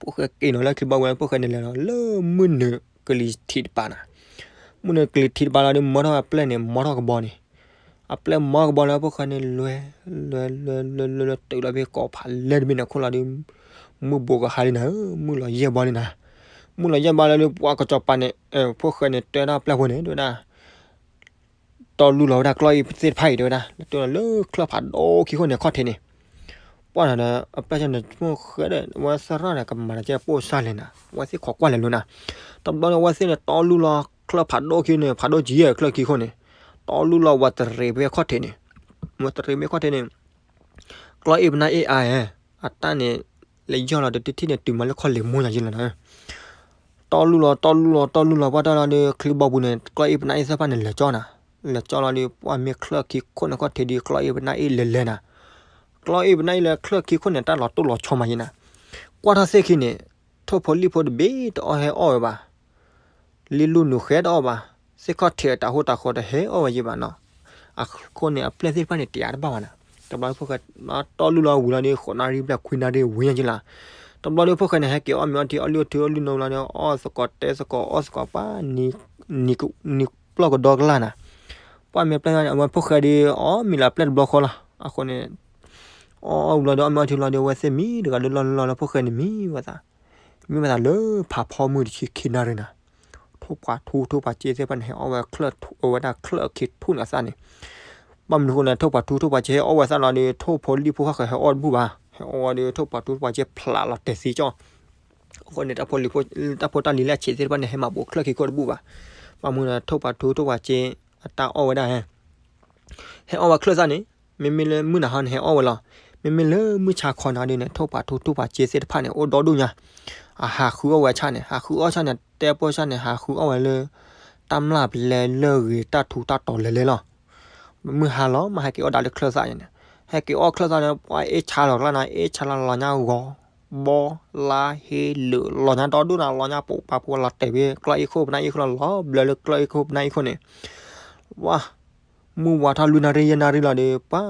ဖိၣ်ဃဲက့ၤလီၤလၢချံဘီပူၤ ဖိၣ်ဃဲန့ၣ်လဲၤလီၤလၢမုၢ်နုာ်ကလံၤထံးတပၤနၤ. မုၢ်နုာ်ကလံၤထံးတပၤလီၤဒီး မီထီၣ်အပျဲၢ်န့ၣ် မီထီၣ်ကဘီန့ၣ်, အပျဲၢ်မီကဘီလၢဖိၣ်ဃဲန့ၣ် လဲၤ လဲၤ လဲၤ လဲၤ လဲၤ တုၤလီၤဖဲကိးဖးလဲၢ်တဘ့ၣ်န့ၣ် ခိၣ်လီၤဒီး မုၢ်ဘိးကဟါလံနၤဧၢ မုၢ်လီၤယဲၢ်ဘီလံနၤ. မုၢ်လီၤယဲၢ်ဘီလီၤဒီး ပှၤကစီၤပၤန့ၣ် ဖိၣ်ဃဲန့ၣ် တဲဒၣ်ပျဲၢ်ဖိန့ၣ် တဝဲဒၣ် တီလူလီၤဝဲဒၣ်ကျီၢ်အ့ၣ်သ့ၣ်တဖၣ်အံၤ တဝဲဒၣ် လၢတုၤလီၤလၢချၢၣ်ဖးဒိၣ်ခံခိၣ်န့ၣ် ခီၣ်ထံးန့ၣ်, ပှၢ်နၤဒီး အပျဲၢ်န့ၣ် ဖိၣ်ဃဲဒီး အဝဲသရၣ်န့ၣ် ကမၤတၢ်ကဲပိၢ်စါလဲၣ်နၤ အဝဲသ့ၣ်ခိးကွၢ်လဲၤလိၤနၤ. တဘျီန့ၣ် အဝဲသ့ၣ်န့ၣ်တီလူလီၤချၢၣ်ဖးဒိၣ်ခံန့ၣ် ဖးဒိၣ်ကယဲၢ်ချၢၣ်ခံခိၣ်န့ၣ်, တီလူလီၤဝးတရံးဖဲခီၣ်ထံးန့ၣ်, ဝးတရံးဖဲခီၣ်ထံးန့ၣ် ကျီၢ်အ့ၣ်ပနၢ်အ့ၣ်အါဧဲ, အတၢ်န့ၣ် လဲၤယီၢ်လီၤတထံၣ်န့ၣ် တုၤမၤလၢခီၣ်လ့ၤမိၢ်ညါယ့လီၤနၤ. တီလူလီၤ တီလူလီၤ တီလူလီၤ ပှၢ်တၢ်လီၤဒီး ချံဘီပူၤန့ၣ် ကျီၢ်အ့ၣ်ပနၢ်အ့ၣ်သ့ၣ်တဖၣ်န့ၣ် လဲၤကၠီနၤ, လဲၤကၠီလီၤဒီး ပှၢ်မ့ၢ်ချၢၣ်ခံခိၣ်န့ၣ်ခီၣ်ထံးဒီး ကျီၢ်အ့ၣ်ပနၢ်အ့ၣ်လဲၤလဲၤနၤ, ကျီၢ်အ့ၣ်ပနၢ်အ့ၣ်လၢချၢၣ်ခံခိၣ်န့ၣ် တၢ်လီၤတိၢ်လီၤဆီမးယ့နၤ. ကွၢ်ထီၣ်သ့ၣ်ခံန့ၣ် ထိၣ်ဖိလံၣ်ဖိတဘ့ၣ်တအီၣ်ဟဲအီၣ်ဝဲဘၣ် လံလူနူၤဃဲတအီၣ်ဘၣ်, သ့ၣ်ခီၣ်ထံးအတၢ်ဟိတၢ်ဃီတဟဲအီၣ်ဝဲယံၤဘၣ်နီၤ. အဃိန့ၣ် အပျဲၢ်သ့ၣ်တဖၣ်န့ၣ် တယာ်တဘၣ်ဘၣ်နၤ. တဘျီဖိၣ်ဃဲ တီလူလီၤဝံၤလီၤဒီး ဃိးနၣ်ရံၣ်ဘျဲၣ်ခွံနၣ်ရံၣ်ဝံၤညါက့လီၤ. တဘျီဒီးဖိၣ်ဃဲန့ၣ် ဟဲက့ၤအီၣ်မ့ၤအီထံ အီၣ်လုၢ်အီထံ အီၣ်လုၢ်နီလီၤဒီး အီၣ်သကိးတဲသကိး အီၣ်သကိးပှၢ် နံၤပျီၢ်ကဒီကလၢ်နၤ. ပှၢ်မ့ၢ်ပျဲၢ်န့ၣ် အဝဲဖိၣ်ဃဲဒီး အီၣ်မ့ၤလၢအပျဲၢ်တဘျီဃီလီၤ. အဃိန့ၣ် အီၣ်အီၣ်ဝံၤလီၤဒီး အီၣ်မ့ၤအီထံလီၤဒီး အဝဲသ့ၣ်မံတဂၤလၢလီၢ်လၢလီၢ်လၢဖိၣ်ဃဲန့ၣ်မံဝဲသး မံဝဲသးလၢဖးဖီမုၢ်တဆံခံနၣ်ရံၣ်နၤ. ထိၣ်ပှၤထူထိၣ်ပှၤစ့သ့ၣ်တဖၣ်န့ၣ် ဟဲအီၣ်ဝဲချၢၣ်ထူ အဝဲဒၣ်ချၢၣ်အခံထူၣ်န့ၣ်အသၣ်န့ၣ်. ဘၣ်မနုၤအဃိန့ၣ် ထိၣ်ပှၤထူထိၣ်ပှၤစ့ဟဲအီၣ်ဝဲသၣ်လီၤဒီး ထိၣ်ဖိလံၣ်ဖိဃၣ်ဃၢၤဟဲအီၣ်တဘူၣ်ဘၣ်. ဟဲအီၣ်ဝဲဒီး ထိၣ်ပှၤထူထိၣ်ပှၤစ့ဖျးလီၤတဲာ်သံကၠီၣ်. အဃိန့ၣ် တၢ်ဖိတၢ်လံၤလၢအဆံးသ့ၣ်တဖၣ်န့ၣ် ဟဲမၤဘူးချၢၣ်ခံခိၣ်တဘူၣ်ဘၣ်. ဘၣ်မနုၤန့ၣ် ထိၣ်ပှၤထူထိၣ်ပှၤစ့အတၢ်အီၣ်ဝဲဒၣ် ဟဲအီၣ်ဝဲချၢၣ်သၣ်န့ၣ် မ့မ့ၢ်လၢမုၢ်နၤဟီန့ၣ် ဟဲအီၣ်ဝဲလီၤ. မ့မ့ၢ်လၢမုၢ်ဆါခီနၤဒ်န့ၣ် ထိၣ်ပှၤထူထိၣ်ပှၤစ့သ့ၣ်တဖၣ်န့ၣ် အိၣ်ဒီဒူၣ်ညါ အဟးဃုအီၣ်ဝဲဆၣ်န့ၣ် ဟးဃုအီၣ်ဆၣ်န့ၣ် တဲပိၢ်ဆၣ်န့ၣ် ဟးဃုအီၣ်ဝဲလၢ တၢ်မျၢ်ပလဲလၢဂ့ၤ တၢ်ထူတၢ်တီၤလဲၤလဲလီၤ. မုၢ်ဟါလီၤ မ့ၢ်ဟဲက့ၤအီၣ်ဒၣ်လၢချၢၣ်သၣ်န့ၣ် ဟဲက့ၤအီၣ်ချၢၣ်သၣ်န့ၣ် ပှၤအ့ၣ်ဆါလီၤကျါနၤ အ့ၣ်ဆါလီၤလီၤညါဂီၤ ဘီ လါ ဟ့ လၢာ် လီၤညါဒီဒူၣ်နၤ လီၤညါပိာ်ပာ်ဖိလီၤတဲာ်ဝဲ ကျီၢ်အ့ၣ်ခိၣ်ပနၢ်အ့ၣ်ခိၣ်လီၤ လီၤဘျၢလၢကျီၢ်အ့ၣ်ခိၣ်ပနၢ်အ့ၣ်ခိၣ်န့ၣ် ဝါ မုၢ်ဝါထီၣ်လွံၢ်နၣ်ရံၣ်ယဲၢ်နၣ်ရံၣ်လီၤဒီး ပှၤ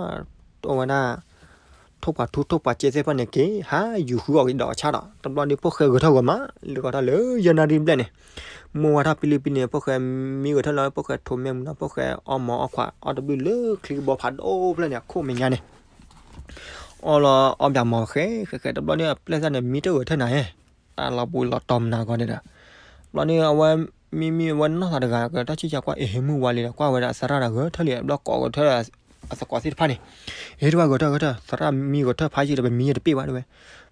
အဝဲဒၣ် ထိၣ်ပှၤထူထိၣ်ပှၤစ့သ့ၣ်တဖၣ်န့ၣ် က့ၤဟးယူၤဃုအီၣ်က့ၤဒီးအဆၣ်ဒီး တဘျီဒီး ဖိၣ်ဃဲဂဲၤထီၣ်ဂီၤမး လၢဂီၤထီၣ်လၢယဲၢ်နၣ်ရံၣ်ဘျဲၣ်န့ၣ် မုၢ်ဝါထီၣ်ပံလံပံန့ၣ် ဖိၣ်ဃဲမံဂဲၤထီၣ်လီၤ ဖိၣ်ဃဲထိးမဲာ်မုၢ်နီၤ ဖိၣ်ဃဲအီၣ်မီၤအီၣ်ခွး အီၣ်တဘျုးလၢချံကဘီဖးဒိၣ်ဖျၢၣ်န့ၣ် အခိၣ်မဲာ်ညါန့ၣ် အီၣ်လီၤအီၣ်ဘၣ်မီၤဃဲဃဲဃဲ တဘျီဒီး အပျဲၢ်သၣ်န့ၣ် မံတဂဲၤထၢၣ်နၤဧၢ တၢ်လီၤပူၤလီၤတီၤမနုၤဂီၢ်န့ၣ်ဒီး တဘျီဒီး အဝဲ မံမံ အဝဲနီၢ်သးတဂၤ ကတၢၢ်ဆံၣ်ကကွၢ် အ့ၣ် မုၢ်ဝါလံဒီး ကွၢ်ဝဲဒၣ်သရၣ်ဒီးဂဲၤထၢၣ်လံ တဘျီကိးဂဲၤထၢၣ် အသကိးသ့ၣ်တဖၣ်န့ၣ်, ဟ့ၣ်တဝဲဂဲၤထၢၣ်ဂဲၤထၢၣ် သရၣ်မံဂဲၤထၢၣ်ဖးယံာ်ဒီး ပမံယဲတပ့ၢ်ဘၣ်တဲဝဲ,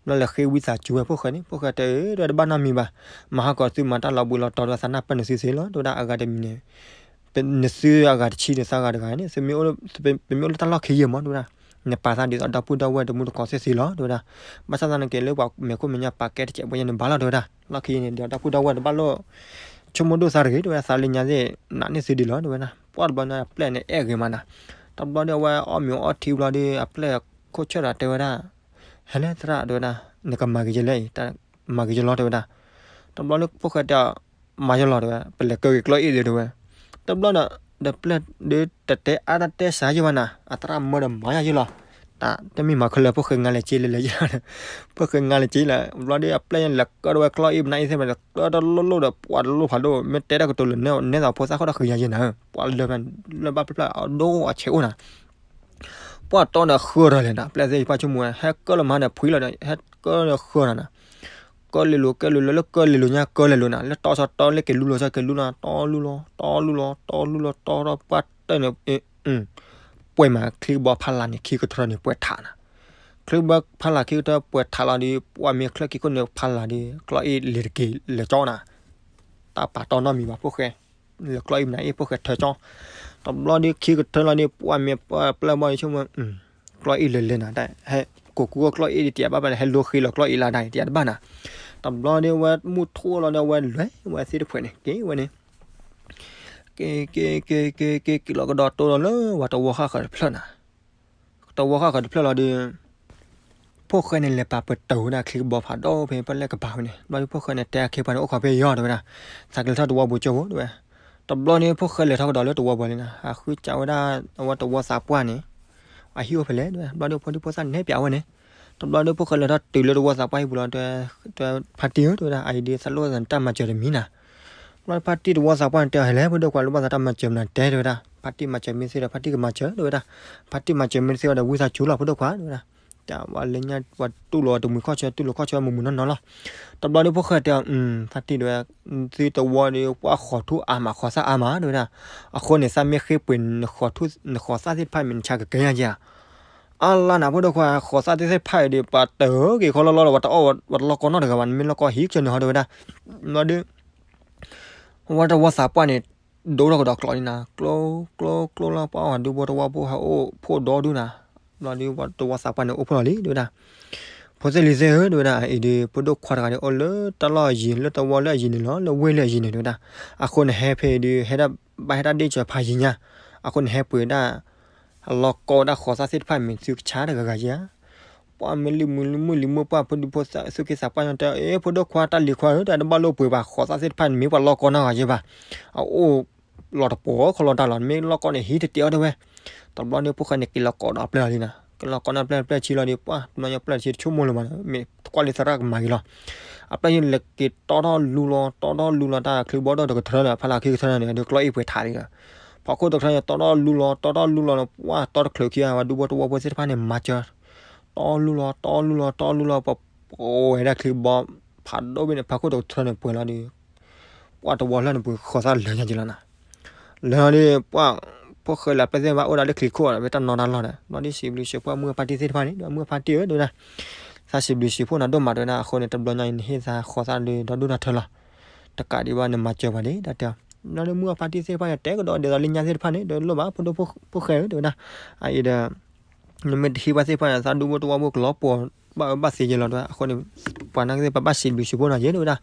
ဘျီလဲၤဃ့ဝံသးစူၤဝဲဖိၣ်ဃဲန့ၣ် ဖိၣ်ဃဲတဲအၢ တဝဲတဘၣ်နီတမံၤဘၣ်, မၤဟးကီးသုမၤတၢ်လီၤဘှံးလီၤတီၤဒီး သးနၢ်ပၢၢ်နသုသ့လီၤ တဲဝဲဒၣ် အဂၤတမံၤန့ၣ် နသုအဂၤတဆံဒီးသးဂၤတဂၤန့ၣ် ပမ့ၢ်အိၣ်လၢတၢ်လီၢ်ခံယဲၢ်မး တဲဝဲဒၣ်, နပာ်သးဒ်သိးဒီပုၢ်ဒီဝဲၢ်တမူတကိးသ့ၣ်သ့လီၤ တဲဝဲဒၣ်, ဘၣ်ဆၣ်သနာ်က့လၢပှၤမဲာ်ခိၣ်မဲာ်ညါပာ်ကဲတစဲးပှဲၤညါန့ၣ်ဘၣ်လီၤ တဲဝဲဒၣ်, လီၢ်ခံန့ၣ်ဒီးဒီပုၢ်ဒီဝဲၢ်တဘၣ်လိၣ် ဆိကမိၣ်ဒိၣ်သးတဂ့ၤ တဲဝဲဒၣ်, သးလၢညါသ့ၣ် နာ်န့ၢ်သုဒံးလီၤ တဲဝဲဒၣ်, ပှၢ်တဘျီန့ၣ် အပျဲၢ်န့ၣ်အဲၣ်ဂ့ၤမးနၤ, တဘျီဒီးအဝဲအီၣ်မ့ၤအီထံဘျီဒီး အပျဲၢ်ခိၣ်ဆၢၣ်ဒီးတဲဝဲဒၣ်, ဟဲလဲၣ်သရၣ် တဲဝဲဒၣ်, နကမၤက့ၤယဲလဲၣ်အံၤ, မၤက့ၤယလီၤ တဲဝဲဒၣ်, တဘျီဒီးဖိၣ်ဃဲတဲ မၤယလီၤ တဲဝဲ, ပလဲၤကၢက့ၤကျီၢ်အ့ၣ်ဒီး တဲဝဲ, တဘျီဒီး ဒီးပျဲၢ်ဒီးတတဲအါတၢ်တဲစှၤယဲၢ်ဘၣ်နၤ, အသရၣ်မၢဒီးမၤယဲၢ်လီၤ, တၢ်တမ့ၢ်မၤခဲလၢာ် ဖိၣ်ဃဲငါလဲၤက့ၤလဲၤလဲၤယဲၢ်လီၤ, ဖိၣ်ဃဲငါလဲၤက့ၤလဲၤ ဘျီဒီးအပျဲၢ်လဲၤကၢဒီးဝဲကျီၢ်အ့ၣ် ပနၢ်အ့ၣ်သ့ၣ်မး ကၢတလိၣ်လိၣ်ဒီး ပှၤတလိၣ်ဖးဒိၣ် မ့ၢ်တဲတၢ်ကတိၤလၢနဲသိးဖိသၣ်ခီၣ်တၢ်ဃံၤယၤယဲၢ်နၤ, ပှၤလၢ လၢဘၣ်ပျၢ်အဒိၣ်အဆဲးအိၣ်နၤ ပှၤတီဒီးဃၢဒီးလဲၣ်နၤ, ပျဲၢ်သ့ၣ်ယပၢ်ဆိကမိၣ်ဝဲ ဟဲကၢလၢမၤဒီးဖှံလီၤဒီး ဟဲကၢလၢဃၢနၤနၤ, ကၢလ့လိၤကဲလ့လိၤ လၢကၢလ့လိၤညါကၢလ့လိၤနၤ, လၢတီဆၢတီလၢက့ၤလူလီၤဆၢက့ၤလူလီၤ တီလူလီၤ တီလူလီၤ တီလူလီၤ တီထီၣ်ပှၢ်တၢၢ်န့ၣ် ပှဲၤမးချံကဘီဖးလၢ်န့ၣ် ခံကထၢန့ၣ် ပှဲၤထးနၤ, ချံကဘီဖးလၢ်ခံကထၢပှဲၤထးလီၤဒီး ပှၢ်မ့ၢ်ချၢၣ်ခံခိၣ်န့ၣ်ဖးလၢ်ဒီး ကျီၢ်အ့ၣ်လဲၤတက့ၤလဲၤကၠီနၤ, တၢ်ပာ်တီနီတမံၤဘၣ် ဖိၣ်ဃဲ လၢကျီၢ်အ့ၣ်မနၤအ့ၣ် ဖိၣ်ဃဲထၢကၠီ, တဘျီဒီးခံကထၢလီၤဒီး ပှၢ်မ့ၢ်ပျဲၢ်ဘီဆိကမိၣ် ကျီၢ်အ့ၣ်လဲၤလဲၤနၤ တၢ်ဟဲကိးကူအီၣ်ကျီၢ်အ့ၣ်ဒ်တယးဘၣ်ဘၣ် ဟဲလိဃ့လီၤကျီၢ်အ့ၣ်လၢဒၣ်တယးတဘၣ်နၤ, တဘျီဒီးဝဲမုၢ်ထူၣ်လီၤဒီး ဝဲလဲၤဝဲသ့ၣ်တဖှဲးန့ၣ် က့ၤဝဲန့ၣ် က့ၤ က့ၤ က့ၤ က့ၤ က့ၤ က့ၤလီၤကဒီးတိဒီးလၢဝဲတဝီဃၣ်ဃၢၤတဖျၢၣ်နၤ, တဝီဃၣ်ဃၢၤတဖျၢၣ်လီၤဒီး ဖိၣ်ဃဲန့ၣ်လဲၤပာ်ပတုာ်ဝဲဒၣ်ချံကဘီဖးဒိၣ်ဖဲပလဲၢ်ကပၤဝဲန့ၣ် ဘျီဒီးဖိၣ်ဃဲန့ၣ်တဲအခ့အပှၤန့ၣ် အိၣ်ခိးဖဲယီၤ တဲဝဲဒၣ်, သးကလဲၤထီၣ်တဝီပူၤကၠိဖိ တဲဝဲ, တဘျီန့ၣ် ဖိၣ်ဃဲလဲၤထီၣ်ကဒီးလၢတဝီပူၤလံနၤ အဃုစးဝဲဒၣ် အဝဲတဝီသးပှၢ်န့ၣ် အဟံၣ်အိၣ်ဖဲလဲၣ် တဲဝဲ, ဘျီဒီးဖိဒံဖိသၣ်န့ၣ်ဟဲပျးဝဲန့ၣ်, တဘျီဒီးဖိၣ်ဃဲလဲၤထီၣ်တုၤလၢတဝီသးပှၢ်ဟံၣ်ပူၤလီၤ တဲ ဖါတံၢ်ဧၢ တဲဝဲဒၣ် အအံၤဒ်သးလိၣ်သးန့ၣ်တၢ်မၤစၢၤတမံၤနၤ, ဘျီဖါတံၢ်တဝီသးပှၢ်န့ၣ်တဲအီၤ ဟဲလဲၣ် ဖိဒိၣ်ခွါ လိၣ်ဘၣ်သးတၢ်မၤစၢၤမနုၤတဲ တဲဝဲဒၣ်, ဖါတံၢ်မၤစၢၤမ့ၢ်သ့ဒီး ဖါတံၢ်ကမၤစၢၤ တဲဝဲဒၣ်, ဖါတံၢ်မၤစၢၤမ့ၢ်သ့ဒီး ဝံသးစူၤလီၤ ဖိဒိၣ်ခွါ တဲဝဲဒၣ်, တၢ်ဝဲလၢညါ ပှၤတူၢ်လိာ်တမှံၤခီၣ်ဆၢ တူၢ်လိာ်ခီၣ်ဆၢမုၢ်မုၢ်နီၢ်နီၢ်လီၤ, တဘျီဒီးဖိၣ်ဃဲတဲအီၤ ဖါတံၢ်တဲဝဲ, သုတဝီဒီး ပှၤဃီၤထူၣ်အါမး ဃီၤသၣ်အါမး တဲဝဲဒၣ်, အဃိန့ၣ် သးမ့ၢ်ဃ့ပှ့ၤ နဃီၤသၣ်သ့ၣ်တဖၣ်မ့ၢ်နဆါကကဲယါက့ဧါ အါလါနၤ ဖိဒိၣ်ခွါ ဃီၤသၣ်သ့ၣ်တဖၣ်အံၤဒီး ပှၤတၢၢ်က့ၤခီလီၤလီၤဒီး ပှၤတလီၤကီနီတဂၤဘၣ် နမ့ၢ်လီၤကီဟံၣ်ကစၢၢ်န့ၣ်ဟီ တဲဝဲဒၣ်, ဘျီဒီး ဝဲတဝီသးပှၢ်န့ၣ် ဒိၣ်ထီၣ်ကဒီးကျိးလံနၤ, ကျိ ကျိ ကျိလီၤ ပှၤဒူဖိတဝီဖိဟဲအိၣ်ဖှိၣ်ဒီဒူၣ်နၤ, ဘျီဒီးတဝီသးပှၢ်န့ၣ်အိၣ်ဖှိၣ်လီၤလံ တဲဝဲဒၣ်, ဖိသ့ၣ်လံၤသ့ၣ်ဧၢ တဲဝဲဒၣ်, အံၤဒီး ဖိဒိၣ်ခွါတဂၤဒီးအိၣ်လၢတၢ်လီၢ်ယံၤ လၢတဝီလၢအယံၤန့ၣ်လီၤ လၢဝ့ၢ်လၢအယံၤန့ၣ် တဲဝဲဒၣ်, အဃိန့ၣ်ဟဲဖဲအံၤဒီး ဟဲဒၣ်ဘၣ်ဟဲတၢ်ဒ့ၣ်စၢၤဖးယံၤညါ, အဃိန့ၣ်ဟဲပှ့ၤဒၣ် အလီၤကီဝဲဒၣ်ဃီၤသၣ်သ့ၣ်တဖၣ်မ့ၢ်သုကဆါတဂၤဂၤဧါ, ပှၤမ့ၢ်လံၤမုၢ်လံၤမုၢ်လံၤမုၢ်ပှၢ် ဖိဒံဖိသၣ် သူၣ်က့သးပှၢ်ညီတဲ အ့ ဖိဒိၣ်ခွါတၢ်လံၤခွါဧၢ တၢ်တဘၣ်လိၣ်ပှ့ၤဘၣ် ဃီၤသၣ်သ့ၣ်တဖၣ်န့ၣ်မ့ၢ်ပှၤလီၤကီနီတဂၤဧါဘၣ်, အအိၣ်လီၤတပိၤခီလီၤတၢ်လီၤ မ့ၢ်လီၤကီန့ၣ်ဟံးတတ့အီၤတဲဝဲ, တဘျီန့ၣ်ဖိၣ်ဃဲန့ၣ်က့ၤလီၤကီဒီးအပျဲၢ်လီၤလံနၤ, က့ၤလီၤကီန့ၣ်အပျဲၢ် ပျဲၢ်ဆံလီၤဒီး ပှၤတဘျီညါပျဲၢ်ဆံတဆိကမိၣ်လၢၤဘၣ် မ့ၢ်ကွၢ်လၢသရၣ်ကမၤဂ့ၤလီၤ, အပျဲၢ်ဆံန့ၣ်လဲၤက့ၤတီထီၣ်လူလီၤ တီထီၣ်လူလီၤ တၢ်ချံကဘီဒီးတကထၢလၢ ဖးလၢခံကထၢန့ၣ် ဒီးကျီၢ်အ့ၣ်ပှဲၤထးလံ, ဖီခိၣ်တကထၢန့ၣ် တီထီၣ်လူလီၤ တီထီၣ်လူလီၤန့ၣ် ပှၤတီတချုးခံဂၤ ပှၤဒူဖိတဝီဖိသ့ၣ်တဖၣ်န့ၣ် မၤစၢၤ တီလူလီၤ တီလူလီၤ တီလူလီၤ ပှၤပှဲၤဒၣ်ချံကဘီ ဖးဒိၣ်ဘ့ၣ်န့ၣ် ဖီခိၣ်တကထၢန့ၣ်ပှဲၤလီၤဒီး ပှၤတဝီလၢန့ၣ်ပှ့ၤဃီၤသၣ်လၢာ်ညါက့လီၤနၤ, လၢာ်ဒီးပှၤ ဖိၣ်ဃဲလၢအပျဲၢ်သ့ၣ်ဘၣ်အိၣ်ဒၣ်လၢချံခိၣ်ဒီး ဖဲတၢ်နီတၢ်လီၢ်ဒီး ဘျီဒ်စံးဘျုးစံးဖှိၣ်မုၢ်ဖါတံၢ်သ့ၣ်တဖၣ်န့ၣ် ဒီးမုၢ်ဖါတံၢ်ဧၢ တဲဝဲဒၣ်, သးစံးဘျုးစံးဖှိၣ်နၤဒိၣ်မး တဲဝဲဒၣ်, အဃိန့ၣ် တဘျီညါအံၤ နဟ့ၣ်သးဃီၤသၣ်ဒီး ဒီဒူၣ်ဒီထၢလီၤ, တကးဒံးဘၣ် နမၤစၢၤပှၤဒံး တၢ်တဲအီၤ, ဘျီဒီးမုၢ်ဖါတံၢ်သ့ၣ်တဖၣ်န့ၣ် တဲကဒီးဒ်သိးလၢညါသ့ၣ်တဖၣ်န့ၣ် ဒီးလိၣ်ဘၣ် ဖိဒိၣ်ဖိၣ်ဃဲဧၢ တဲဝဲဒၣ်, အအံၤဒီး နမ့ၢ်တဟံးဘၣ်သ့ၣ်တဖၣ်န့ၣ် သးဒူဖိတဝီဖိကလီၤပှီၤဘၣ်အၢဘၣ်သီယဲလီၤ တဲဝဲ, အဃိန့ၣ် ပှၤနာ်က့သ့ၣ် ပဘၣ်စံးဘျုးစံးဖှိၣ်နၤယဲ တဲဝဲဒၣ်,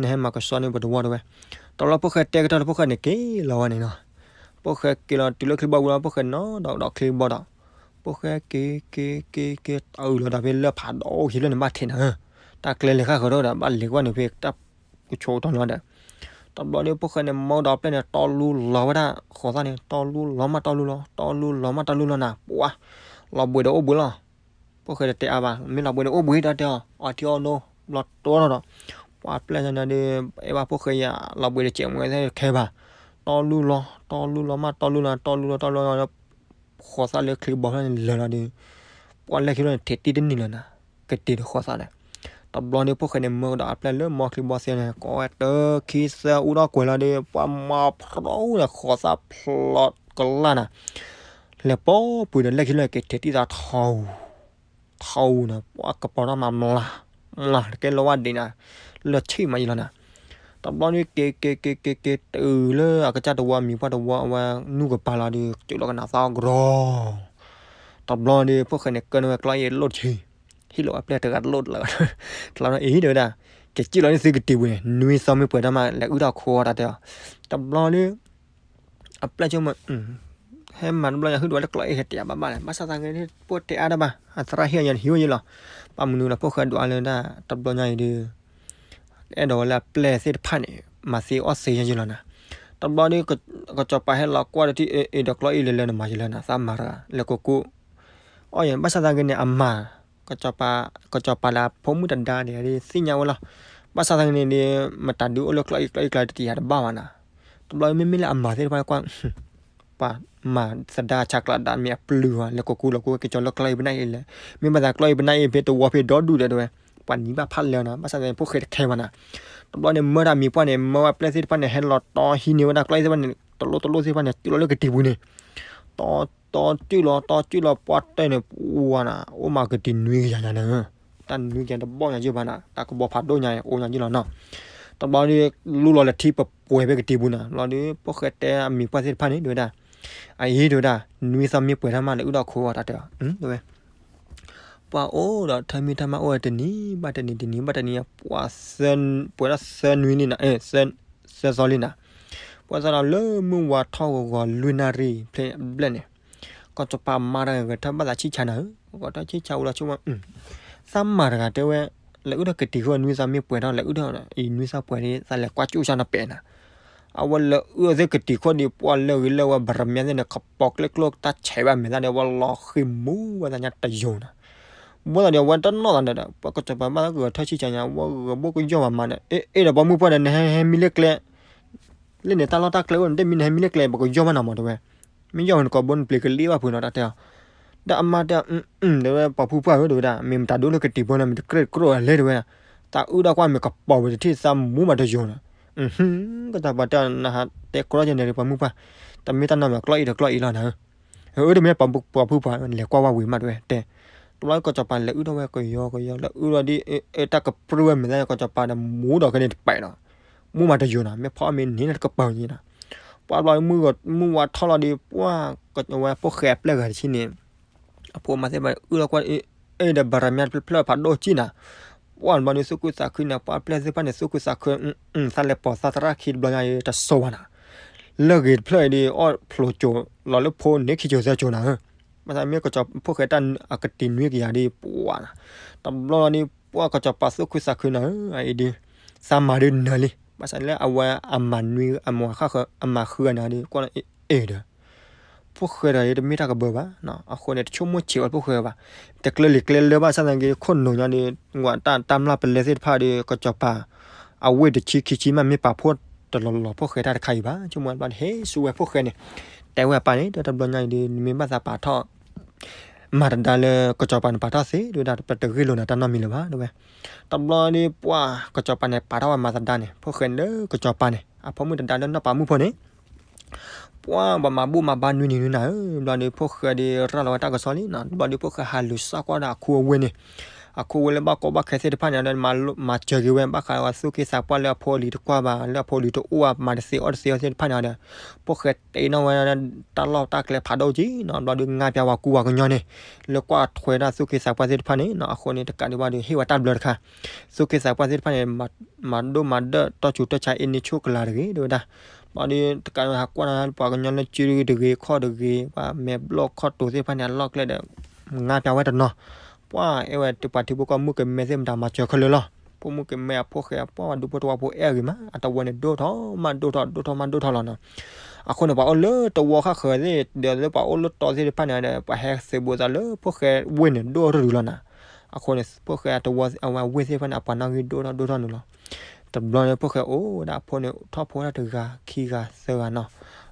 နဟဲမၤကဆှီန့ၢ်ပတဝီ တဲဝဲ, တဘျီဖိၣ်ဃဲတဲကတၢၢ်လၢဖိၣ်ဃဲန့ၣ်က့ၤလီၤဝဲန့ၣ်နီၤ, ဖိၣ်ဃဲက့ၤလီၤတုၤလၢချံကဘီပူၤလီၤ ဖိၣ်ဃဲနီၤဒီးဒီးချံကဘီဒီး, ဖိၣ်ဃဲက့ၤ က့ၤ က့ၤ က့ၤ တုၤလီၤဒီးဖဲလၢဖးဒိၣ်ခံလၢန့ၣ်ဘၣ်ထဲးနၤဧၢ, တၢ်ကျဲလဲၤဃၣ်ဃၢၤဒီး ဘၣ်လဲၤကွၢ်န့ၣ်ဖဲတၢ်ကဆိးတၢ်လီၤဒီး တဘျီဒီးဖိၣ်ဃဲန့ၣ် မၢဒီးအပျဲၢ်န့ၣ် တီလူလီၤဝဲဒၣ် ဃီၤသၣ်န့ၣ် တီလူလီၤမးတီလူလီၤ တီလူလီၤမးတီလူလီၤနၤ ပှၤ လီၤဘှံးဒီးအိၣ်ဘှံးလီၤ, ဖိၣ်ဃဲတတဲအါဘၣ် မ့ၢ်လီၤဘှံးဒီးအိၣ်ဘှံးတၢ်တဲအီၤ အီထံအီနိ ဘျီတီထီၣ်ဒီး ပှၤအပျဲၢ်န့ၣ်ဒီး အဲၣ်ဘၣ်ဖိၣ်ဃဲယၤ လီၤဘှံးဒီးစဲးမွဲခဲဘၣ်, တီလူလီၤ တီလူလီၤမးတီလူလီၤ တီလူလီၤတီလူလီၤ ဃီၤသၣ်လၢချံကဘီဖျၢၣ်န့ၣ်လၢာ်လီၤဒီး ပှၤလဲၤခံဖျၢၣ်န့ၣ် ထဲးတံၢ်တန့ၢ်လၢၤနၤ, ကတ့ၤဒီးဃီၤသၣ်ဒီး တဘျီန့ၣ်ဖိၣ်ဃဲန့ၣ် မၢကဒီးအပျဲၢ်လၢမီချံကဘီသ့န့ၣ် ကိးဝဲတၢခံသၢအူထီၣ်ကွဲၤလီၤဒီး ပှၤမၤဖျိန့ၣ် ဃီၤသၣ်ဖျိကလာ်နၤ, လဲၤပိာ်ပှ့ၤဒီးလဲၣ်ခံလၢက့ၤထဲးတံၢ်သးထီၣ် ထီၣ်နီၤ ပှၤကပီၤထီၣ်မး မျၢ် မျၢ်တကဲလီၤဝဲဒံးနၤ လၢဆံၣ်မးယလီၤနၤ. တဘျီန့ၣ်က့ၤက့ၤက့ၤက့ၤက့ၤတုၤလၢအကစၢ်တဝီ မံၤပှၢ်တဝီ အဝဲနူၢ်ကပၤလီၤဒီး ကၠိလီၤကနၣ်သီကရီ တဘျီဒီး ဖိၣ်ဃဲန့ၣ် ကၢန့ၢ်ဝဲကျီၢ်အ့ၣ်လိၣ်တဆံ, ဟ့ၣ်လီၤဝဲပျဲၢ်တဂၤတလိၣ်တလၢ တလီၤအံၤတဲဝဲဒၣ်, ကစံၣ်လီၤန့ၢ်သုကတံၤပူၤန့ၣ် နွံသီမ့ၢ်ပှဲၤတၢ်မး လဲၤအုၣ်ထီၣ်ခိအီၤတၢ်တဲအီၤ. တဘျီဒီး အပျဲၢ်ဆိကမိၣ် ဟဲမၤတဘျီညါ ဟုၣ်ဒိးဝဲလၢကျီၢ်အ့ၣ်ဟဲတဲအါဘၣ်ဘၣ်လဲၣ်, ဘၣ်ဆၣ်သနာ်က့န့ၣ် ပှၤတဲအါတၢ်ဘၣ် အသရၣ်ဟ့ၣ်အီၤညါ ဟံးဝဲယလီၤ. ပာ်မနုၤလီၤ ဖိၣ်ဃဲဒွးလၢဒၣ် တဘျီညါအံၤဒီး အဲၣ်ဒိးဝဲလၢအပျဲၢ်သ့ၣ်တဖၣ်န့ၣ် မၤသ့အီၣ်သ့ညါယလီၤနၤ. တဘျီဒီး ကစီၤပၤဟဲလီၤကွၢ်ဒီးထံၣ် အ့ၣ်ဒီးကျီၢ်အ့ၣ်လဲၤလၢနမၤယလၢနၤ သးမၤတဂၤ လဲၤကိးကိး အီၣ်ယၤ ဘၣ်ဆၣ်သနာ်က့န့ၣ် အမၤ ကစီၤပၤလၢအဖိမုၣ်တဒါန့ၣ် သ့ၣ်ညါဝဲလီၤ. ဘၣ်ဆၣ်သနာ်က့န့ၣ်ဒီး မတၤဒုးအိၣ်လၢကျီၢ်အ့ၣ်ကျီၢ်အ့ၣ်ကျါတယၤတဘၣ်ဘၣ်နၤ. တဘျီမ့မ့ၢ်လၢအမၤသ့ၣ်တဖၣ်ကွၢ် ပှၤမၤသဒါဆါကျးဒါမ့ၢ်အပျုၤဘၣ် လဲၤကိးကိးလီၤကိးဝဲ ကစီၤလၢကျီၢ်အ့ၣ်ပနၢ်အ့ၣ်လဲၣ်, မ့ၢ်ဘၣ်သးကျီၢ်အ့ၣ်ပနၢ်အ့ၣ်ဖဲတဝီဖဲဒီဒူၣ်ဒီးတဲဝဲ ပှၤနံၤဘၣ်ဖးလဲၣ်နၤ, ဘၣ်ဆၣ်သနာ်က့ ဖိၣ်ဃဲတခဲဘၣ်နၤ. တဘျီန့ၣ် မၢတၢ်မံၤပှၢ်န့ၣ် မၢဝဲပျဲၢ်သ့ၣ်တဖၣ်န့ၣ် ဟဲလီၤတီဟံးန့ၢ်ဝဲဒၣ်ကျီၢ်အ့ၣ်သ့ၣ်တဖၣ်န့ၣ် တလိၣ်တလိၣ်သ့ၣ်တဖၣ်န့ၣ် တုၤလီၤလၢကတံၤပူၤန့ၣ် တီ တီတုၢ်လီၤ တီတုၢ်လီၤ ပှၢ်တဲာ်န့ၣ် ပှၤနၤ အိၣ်မးကတံၤနွံကယၤညါန့ၣ်, တၢ်နွံကယၤတဘီၣ်ညါယုၢ်ဘၣ်နၤ တၢ်ကဘီဖးဒိၣ်ညါအိၣ်ညါယုၢ်လီၤနီၤ. တဘျီဒီး လူလီၤလၢထံပပှဲၤဖဲကတံၤပူၤနၤ, တဘျီဒီး ဖိၣ်ဃဲတဲအမံၤပှၢ်သ့ၣ်တဖၣ်န့ၣ် တဲဝဲဒၣ်, အအံၤတဲဝဲဒၣ် နွံသီမ့ၢ်ပှဲၤတၢ်မး လဲၤအုၣ်ထီၣ်ခိအီၤတၢ်တဲအီၤ, တဲဝဲ ပှၤအိၣ်ဒီးထၢမံၤတၢ်မၤအိၣ်ဝဲတနံၤဘၣ်တနံၤ တနံၤဘၣ်တနံၤ ပှၤ ပှဲၤထီၣ်သၢနွံလံနၤ, သၢသီလံနၤ, ပှၤသီလီၤလၢမုၢ်ဝါထီၣ်ဂီၤဂီၤလွံၢ်နၣ်ရံၣ်ဖဲဘျဲၣ်န့ၣ်, ကစီၤပၤမါတဂၤဂဲၤထၢၣ်ဘၣ်သးဆံၣ်ဆါနၤဧၢ, ဂဲၤထၢၣ်ဆံၣ်ဆါဝံၤလီၤဆိကမိၣ်, သးမၤတဂၤတဲဝဲ, လဲၤအုၣ်ထီၣ်ကတံၤခိၣ်နွံသီမ့ၢ်ပှဲၤထီၣ် လဲၤအုၣ်ထီၣ်အံၤနွံသီပှဲၤဒီး သးလဲၤကွၢ်ကၠူၣ်စၢ်နီၤပဲာ်နၤ အဝဲလဲၤအုၣ်သ့ၣ်ကတံၤခိၣ်ဒီး ပှၤလၢဂ့ၤလၢဝဲ ဘၣ်ရမၠါသ့ၣ်န့ၣ် ခပီကျဲကျိတၢ်ဆဲးဘၣ်မဲာ်သၣ်ဒီး ဝဲလီၤဃံၤမူဝဲသးညါတယိာ်နၤ, ဘၣ်သးဒီး အဝဲတနီၣ်သးဒီး ပှၤကစီၤပၤဘၣ်သးဂဲၤထၢၣ်ဆံၣ်ဆါညါ ဝဲဂဲၤဘိၣ်ကယီၢ်မးမးဒီး အ့ၣ်ဒီးပှၤမုၣ်ပှၢ်ဒီး နဟဲဟဲမံလၢကျဲ လၢန့ၣ်တၢ်လီၢ်တၢ်ကျဲအိၣ်န့ၣ် တမ့ၢ်နဟဲမံလၢကျဲ ပကယီၢ်မးနီၤမးတဲဝဲ, မ့ၢ်ယီၢ်ဝဲနကိးဘိနပျ့ၤကလံၣ်ဘၣ်ဖုးနီၤတၢ်တဲအီၤ, ဒီးအမါတဲအီၤ, တဲဝဲပှၤဖုပှၢ်ဧၢ တဲဝဲဒၣ် မ့ၢ်မတၤဒိလၢကတံၤဖိန့ၣ် မ့ၢ်တကြၢးတကြၢးလဲၣ်တဲဝဲ, တၢ်အုၣ်ဒီးကွၢ်မ့ၢ်ကပီၤဝဲတထံၣ်သးမူမးတယိာ်နီၤ, ကစီၤပၤတဲအီၤ နဟးတဲကြီကဲန့ၣ်ဒီးပှၤမုၣ်ပှၢ်, တမ့ၢ်တၢ်နီတမံၤ ကျီၢ်အံၤဒီးကျီၢ်အံၤလီၤနၤဧၢ အၢ တမ့ၢ်ပှၤဖုပှၢ် လဲၤကွၢ်ဝဲဝံၤမးတဲဝဲတဲ, တဘျီကစီၤပၤလဲၤအုၣ်ထီၣ်ဝဲကယီကယီ လဲၤအုၣ်ထီၣ်ဒီး တၢ်ကပြုၢ်ဝဲမဲာ်သၣ် ကစီၤပၤဒီးမူဒီးကဲန့ၣ်တပဲာ်ဒီး, မူမးတယိာ်နီၤ မ့ၢ်ဖီအီၣ်မ့ၢ်န့ၢ်တကပၤန့ၣ်နီၤ, ပှၤဘျီမုၢ်ဝါထီၣ်လီၤဒီး ပှၤကဝဲဖိၣ်ဃဲအပျဲၢ်ဂၤတဆံန့ၣ် အဖိမါသ့ၣ်တဖၣ်အုၣ်ထီၣ်ကွၢ် အဲၣ်ဒီးဘၣ်ရမၠါတဖျၢၣ်ဖးဒိၣ်ကံၣ်နၤ, ပှၤဘျီဒီးသူၣ်ခုသးခုန့ၣ် ပှၤအပျဲၢ်သ့ၣ်တဖၣ်န့ၣ် သူၣ်ခုသးခု, သးလဲၤပိာ်သးသရၣ်ခံတဘျီညါအံၤတစိၤဘၣ်နၤ, လၢဂ့ၤတဖျၢၣ်အံၤဒီး အီၣ်ဖျိကၠိၤလီၤလၢဖိန့ၢ်ခံကၠိၤသၢကၠိၤနၤဧၢ, ဘၣ်ဆၣ်မ့ၢ်ကစီၤဖိၣ်ဃဲတၢ်အကတံၤနွံကယၤဒီး ပှၤနၤ, တဘျီလီၤဒီး ပှၤကစီၤပၤသူၣ်ခုသးခုနၤဧၢ အအံၤဒီး သးမၤဒုးနၢၤလံ, ဘၣ်ဆၣ်လၢအဝဲအမၤနွံ အမၤဃၣ်ဃၢၤ အမၤဃုဂၤနၤဒီး ကွၢ်လီၤအ့ၣ်ဒီး ဖိၣ်ဃဲဒီးတမ့ၢ်တၢ်ကဘၢဘၣ်, အဃိန့ၣ် တဆိကမိၣ်ဆံးဝဲဖိၣ်ဃဲဘၣ်, တကျၢၤလံၤကျဲလၢဘၣ်ဆၣ်သနာ်က့ ခိၣ်နူာ်ညါဒီး ဝဲတၢ်တၢ်မျၢ်ပလဲသ့ၣ်တဖၣ်ဒီး ကစီၤပၤ အဝ့ၢ်တဆံခံဆံမး မ့ၢ်ပာ်ဖှိၣ်တလီၤလီၤဖိၣ်ဃဲတၢ်တခါအံၤဘၣ်, ဆိကမိၣ်ဘျီဒီး ဟဲဆူဝဲဖိၣ်ဃဲန့ၣ် တဲဝဲအပၢ်န့ၣ် တဘျီညါအံၤဒီး နမ့ၢ်ဘၣ်သးပာ်ထီၣ် မၤသဒါလၢကစီၤပၤန့ၣ် ပာ်ထီၣ်သ့ တဲဝဲဒၣ် ပတဂ့ၢ်လိာ်နၤတၢ်နီတမံၤလၢၤဘၣ် တဲဝဲ, တဘျီဒီး ပှၤကစီၤပၤန့ၣ် ပာ်ထီၣ်ဝဲမၤသဒါန့ၣ် ဖိၣ်ဃဲလၢကစီၤပၤန့ၣ် အဖိမုၣ်တဒါလၢနီၢ်ပၤမုၣ်ဖိန့ၣ် ပှၤဘၣ်မၤဘူၣ်မၤဘါနွံနံၤနွံနၤဧၢ, ဘျီဒီး ဖိၣ်ဃဲဒီးရၤလီၤဝဲတၢ်ကစီၣ်လံနီၤ, ဘျီဒီး ဖိၣ်ဃဲဟးလူၤစၢ်ကွၢ်ဒီးအခိအဝ့ၢ်န့ၣ်, အခိအဝ့ၢ်လၢဘၣ်ကီဘၣ်ခဲသ့ၣ်တဖၣ်န့ၣ်ဒီး မၤစၢၤက့ၤဝဲ ဘၣ်ဃးဝဲသူၣ်က့သးပှၢ်လၢအဖိအလံၤတကွၢ်ဘၣ် လၢအဖိအလံၤတအိၣ်ဘၣ် မၤတသ့အီၣ်တသ့အီၤသ့ၣ်တဖၣ်န့ၣ်ဒီး, ဖိၣ်ဃဲတဲနီၣ်ဝဲ တၢ်လီၢ်တၢ်ကျဲဖးဒိၣ်ကံနီၤ, ဘျီဒီး ငါးပျီဝဲကူဝဲကညီန့ၣ်, လၢကွၢ်ထွဲဒၣ်သူၣ်က့သးပှၢ်သ့ၣ်တဖၣ်န့ၣ်နီၤ, အဃိန့ၣ် တကးဒံးဘၣ်ဒီး ဟ့ၣ်ဝဲတၢ်ဘျၢတခါ, သူၣ်က့သးပှၢ်သ့ၣ်တဖၣ်န့ၣ် မၤဒိၣ်မၤဒၢၣ် တီဆူးတီဆါ အ့ၣ်န့ၢ်ဆူၣ်ကလာ်တဂ့ၤ တဲဝဲဒၣ်, ဘျီဒီး တကးဒံးဘၣ် ဟးကွၢ်န့ၣ် ပှၤကညီလၢစုတဂ့ၤ ခီၣ်တဂ့ၤ ပှၤမဲာ်ဘျီၣ်ခီၣ်တိၤသ့ၣ်တဖၣ်န့ၣ် အလီၢ်ကျဲဒီး ငါးပျီဝဲတနီၤ, ပှၤအဲၣ်ဝဲ ပှၤထံဖိကီၢ်ဖိမုၣ်ကမဲသ့ၣ်မတၤ မၤစၢၤခဲလၢာ်လီၤ, ဖိမုၣ်ကမဲအဖိၣ်ဃဲ ပှၤဒူဖိတဝီဖိအဲၣ်ဂ့ၤမး အတဝီန့ၣ် ဒိၣ်ထီၣ်မးဒိၣ်ထီၣ် ဒိၣ်ထီၣ်မးဒိၣ်ထီၣ်လီၤနီၤ, အဃိန့ၣ် ပှၤအိၣ်လၢတဝီဃၣ်ဃၢၤသ့ၣ် ဒီးလၢပှၤအိၣ်လၢတီသ့ၣ်တဖၣ်န့ၣ်ဒီး ပှၤဟဲသုးဘူးသးလၢဖိၣ်ဃဲဝ့ၢ်န့ၣ် ဒိၣ်ရုၢ်ရုၢ်လီၤနီၤ, အဃိန့ၣ် ဖိၣ်ဃဲအတဝီအဝဲဝ့ၢ်သ့ၣ်တဖၣ်န့ၣ် အပှၤနီၣ်ဂံၢ်ဒိၣ်ထီၣ်ဒိၣ်ထီၣ်န့ၣ်လီၤ, တဘျီန့ၣ် ဖိၣ်ဃဲအိၣ်ဝဲဒၣ်အဖိန့ၣ် ထီၣ်ဖိဒၣ်တဂၤခံဂၤသၢဂၤနီၤ,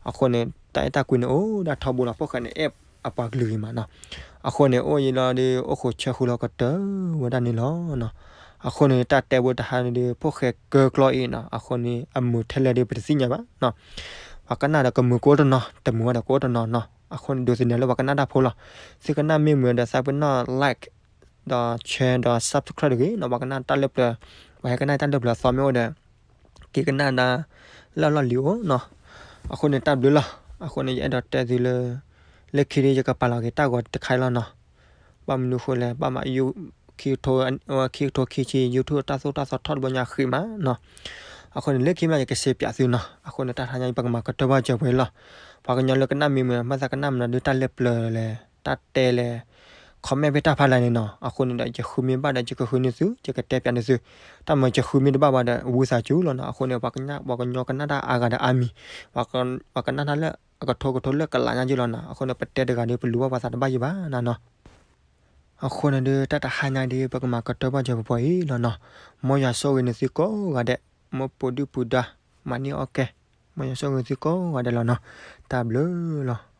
အဃိန့ၣ် တၢ်အဲၣ်တၢ်ကွံန့ၣ် အိၣ်ဒၣ်ထီဘိလီၤ ဖိၣ်ဃဲန့ၣ် အဲၣ်အပှၤကလုာ်ဂ့ၤမးနီၤ, အဃိန့ၣ် အိၣ်ယံၤလီၤဒီး အိၣ်ဃိးဆၢဃုာ်လီၤကတၢၢ်ဝဲဒၣ်န့ၣ်လီၤနီၤ, အဃိန့ၣ် တၢ်တဲဘိတဟါန့ၣ်ဒီး ဖိၣ်ဃဲကၢကျီအံၤနီၤ, အဃိန့ၣ် အမုာ်ထဲလဲၣ်ဒီး ပတသ့ၣ်ညါဘၣ်နီၤ, ပှၤကနၣ်ဒီးကမုာ်ကအိၣ်တနီၤ တမုာ်ဝဲဒီးကအိၣ်တနီၤနီၤ, အဃိန့ၣ်ဒိးသန့ၤလၢပှၤကနၣ်တၢ်ဖိလီၤ. သုကနၣ်မ့ၢ်မုာ်ဒီးသးပ့ၤနီၣ် like ဒီး share ဒီး subscribe တဂ့ၤနီၤ. ပှၤကနၣ်တၢ်လၢပျၢၤ, ပှၤဟဲကနၣ်တၢ်လၢပျၢၤအသီမ့ၢ်အိၣ်ဒီး က့ၤကနၣ်ဒၣ်လၢအလီၢ်လံၤအိၣ်နီၤ. အဃိန့ၣ်တၢ်ဘျုးလီၤ. အဃိန့ၣ် ယအဲၣ်ဒိးတဲသုလၢ လၢခံဒ်ယကပာ်လီၤက့ၤတၢ်ဂီၤတခါအံၤလီၤနီၤ. ဘၣ်မနုၤအဃိလဲၣ်, ဘၣ်မး ခံကထိခံဆံ YouTube တၢ်သိၣ်တၢ်သီထီၣ်တဘျီညါဃံးမးနီၤ. အဃိန့ၣ် လၢခံမးယကစံးပၠးသုနီၤ. အဃိန့ၣ် တၢ်တဟါညါအံၤ ပကမၤကတၢၢ်ဘၣ်စၢၤပှဲၤလီၤ. ပှၤကညီလၢကနၣ်မ့ၢ်မုာ် မ့ၢ်သးကနၣ်မနုၤဒ်တၢ်လၢပျၢၤလဲၣ်, တၢ်တဲလဲၣ်, comment ဖဲတၢ်ဖးလဲၣ်န့ၣ်နီၤ. အဃိန့ၣ်ဒီး ယဃုမ့ၢ်ဘၣ်ဒီး ယကဃုန့ၢ်သု, ယကတဲပၠးန့ၢ်သု. တၢ်မၤယဃုမ့ၢ်တဘၣ်ဘၣ်ဒီး ဝံသးစူၤလီၤနီၤ. အဃိန့ၣ် ပှၤကညီကနၣ်တၢ်အါဂၤဒီးအါမံၤ, ပှၤကနၣ်တၢ်လၢအကထိကထိလၢကလးညါယ့ၢ်လီၤနီၤ. အဃိန့ၣ် ပတဲတဂၤဒီး ပလူၤဘၣ်ပှၤသးတဘၣ်ယံၤဘၣ်နၤနီၤ. အဃိန့ၣ်ဒီး တၢ်တဟါညါဒီး ပကမၤကတၢၢ်ဘၣ်စၢၤပှဲၤပှဲၤအံၤလီၤနီၤ. မ်ယွၤဆိၣ်ဂ့ၤန့ၢ်သုကိးဂၤဒဲး, မ်ပူၤဒုၣ်ပူၤဒါ မၤန့ၢ်အီၣ်ကဲ, မ်ယွၤဆိၣ်ဂ့ၤသုကိးဂၤဒဲးလီၤနီၤ. တၢ်ဘျုးလီၤ.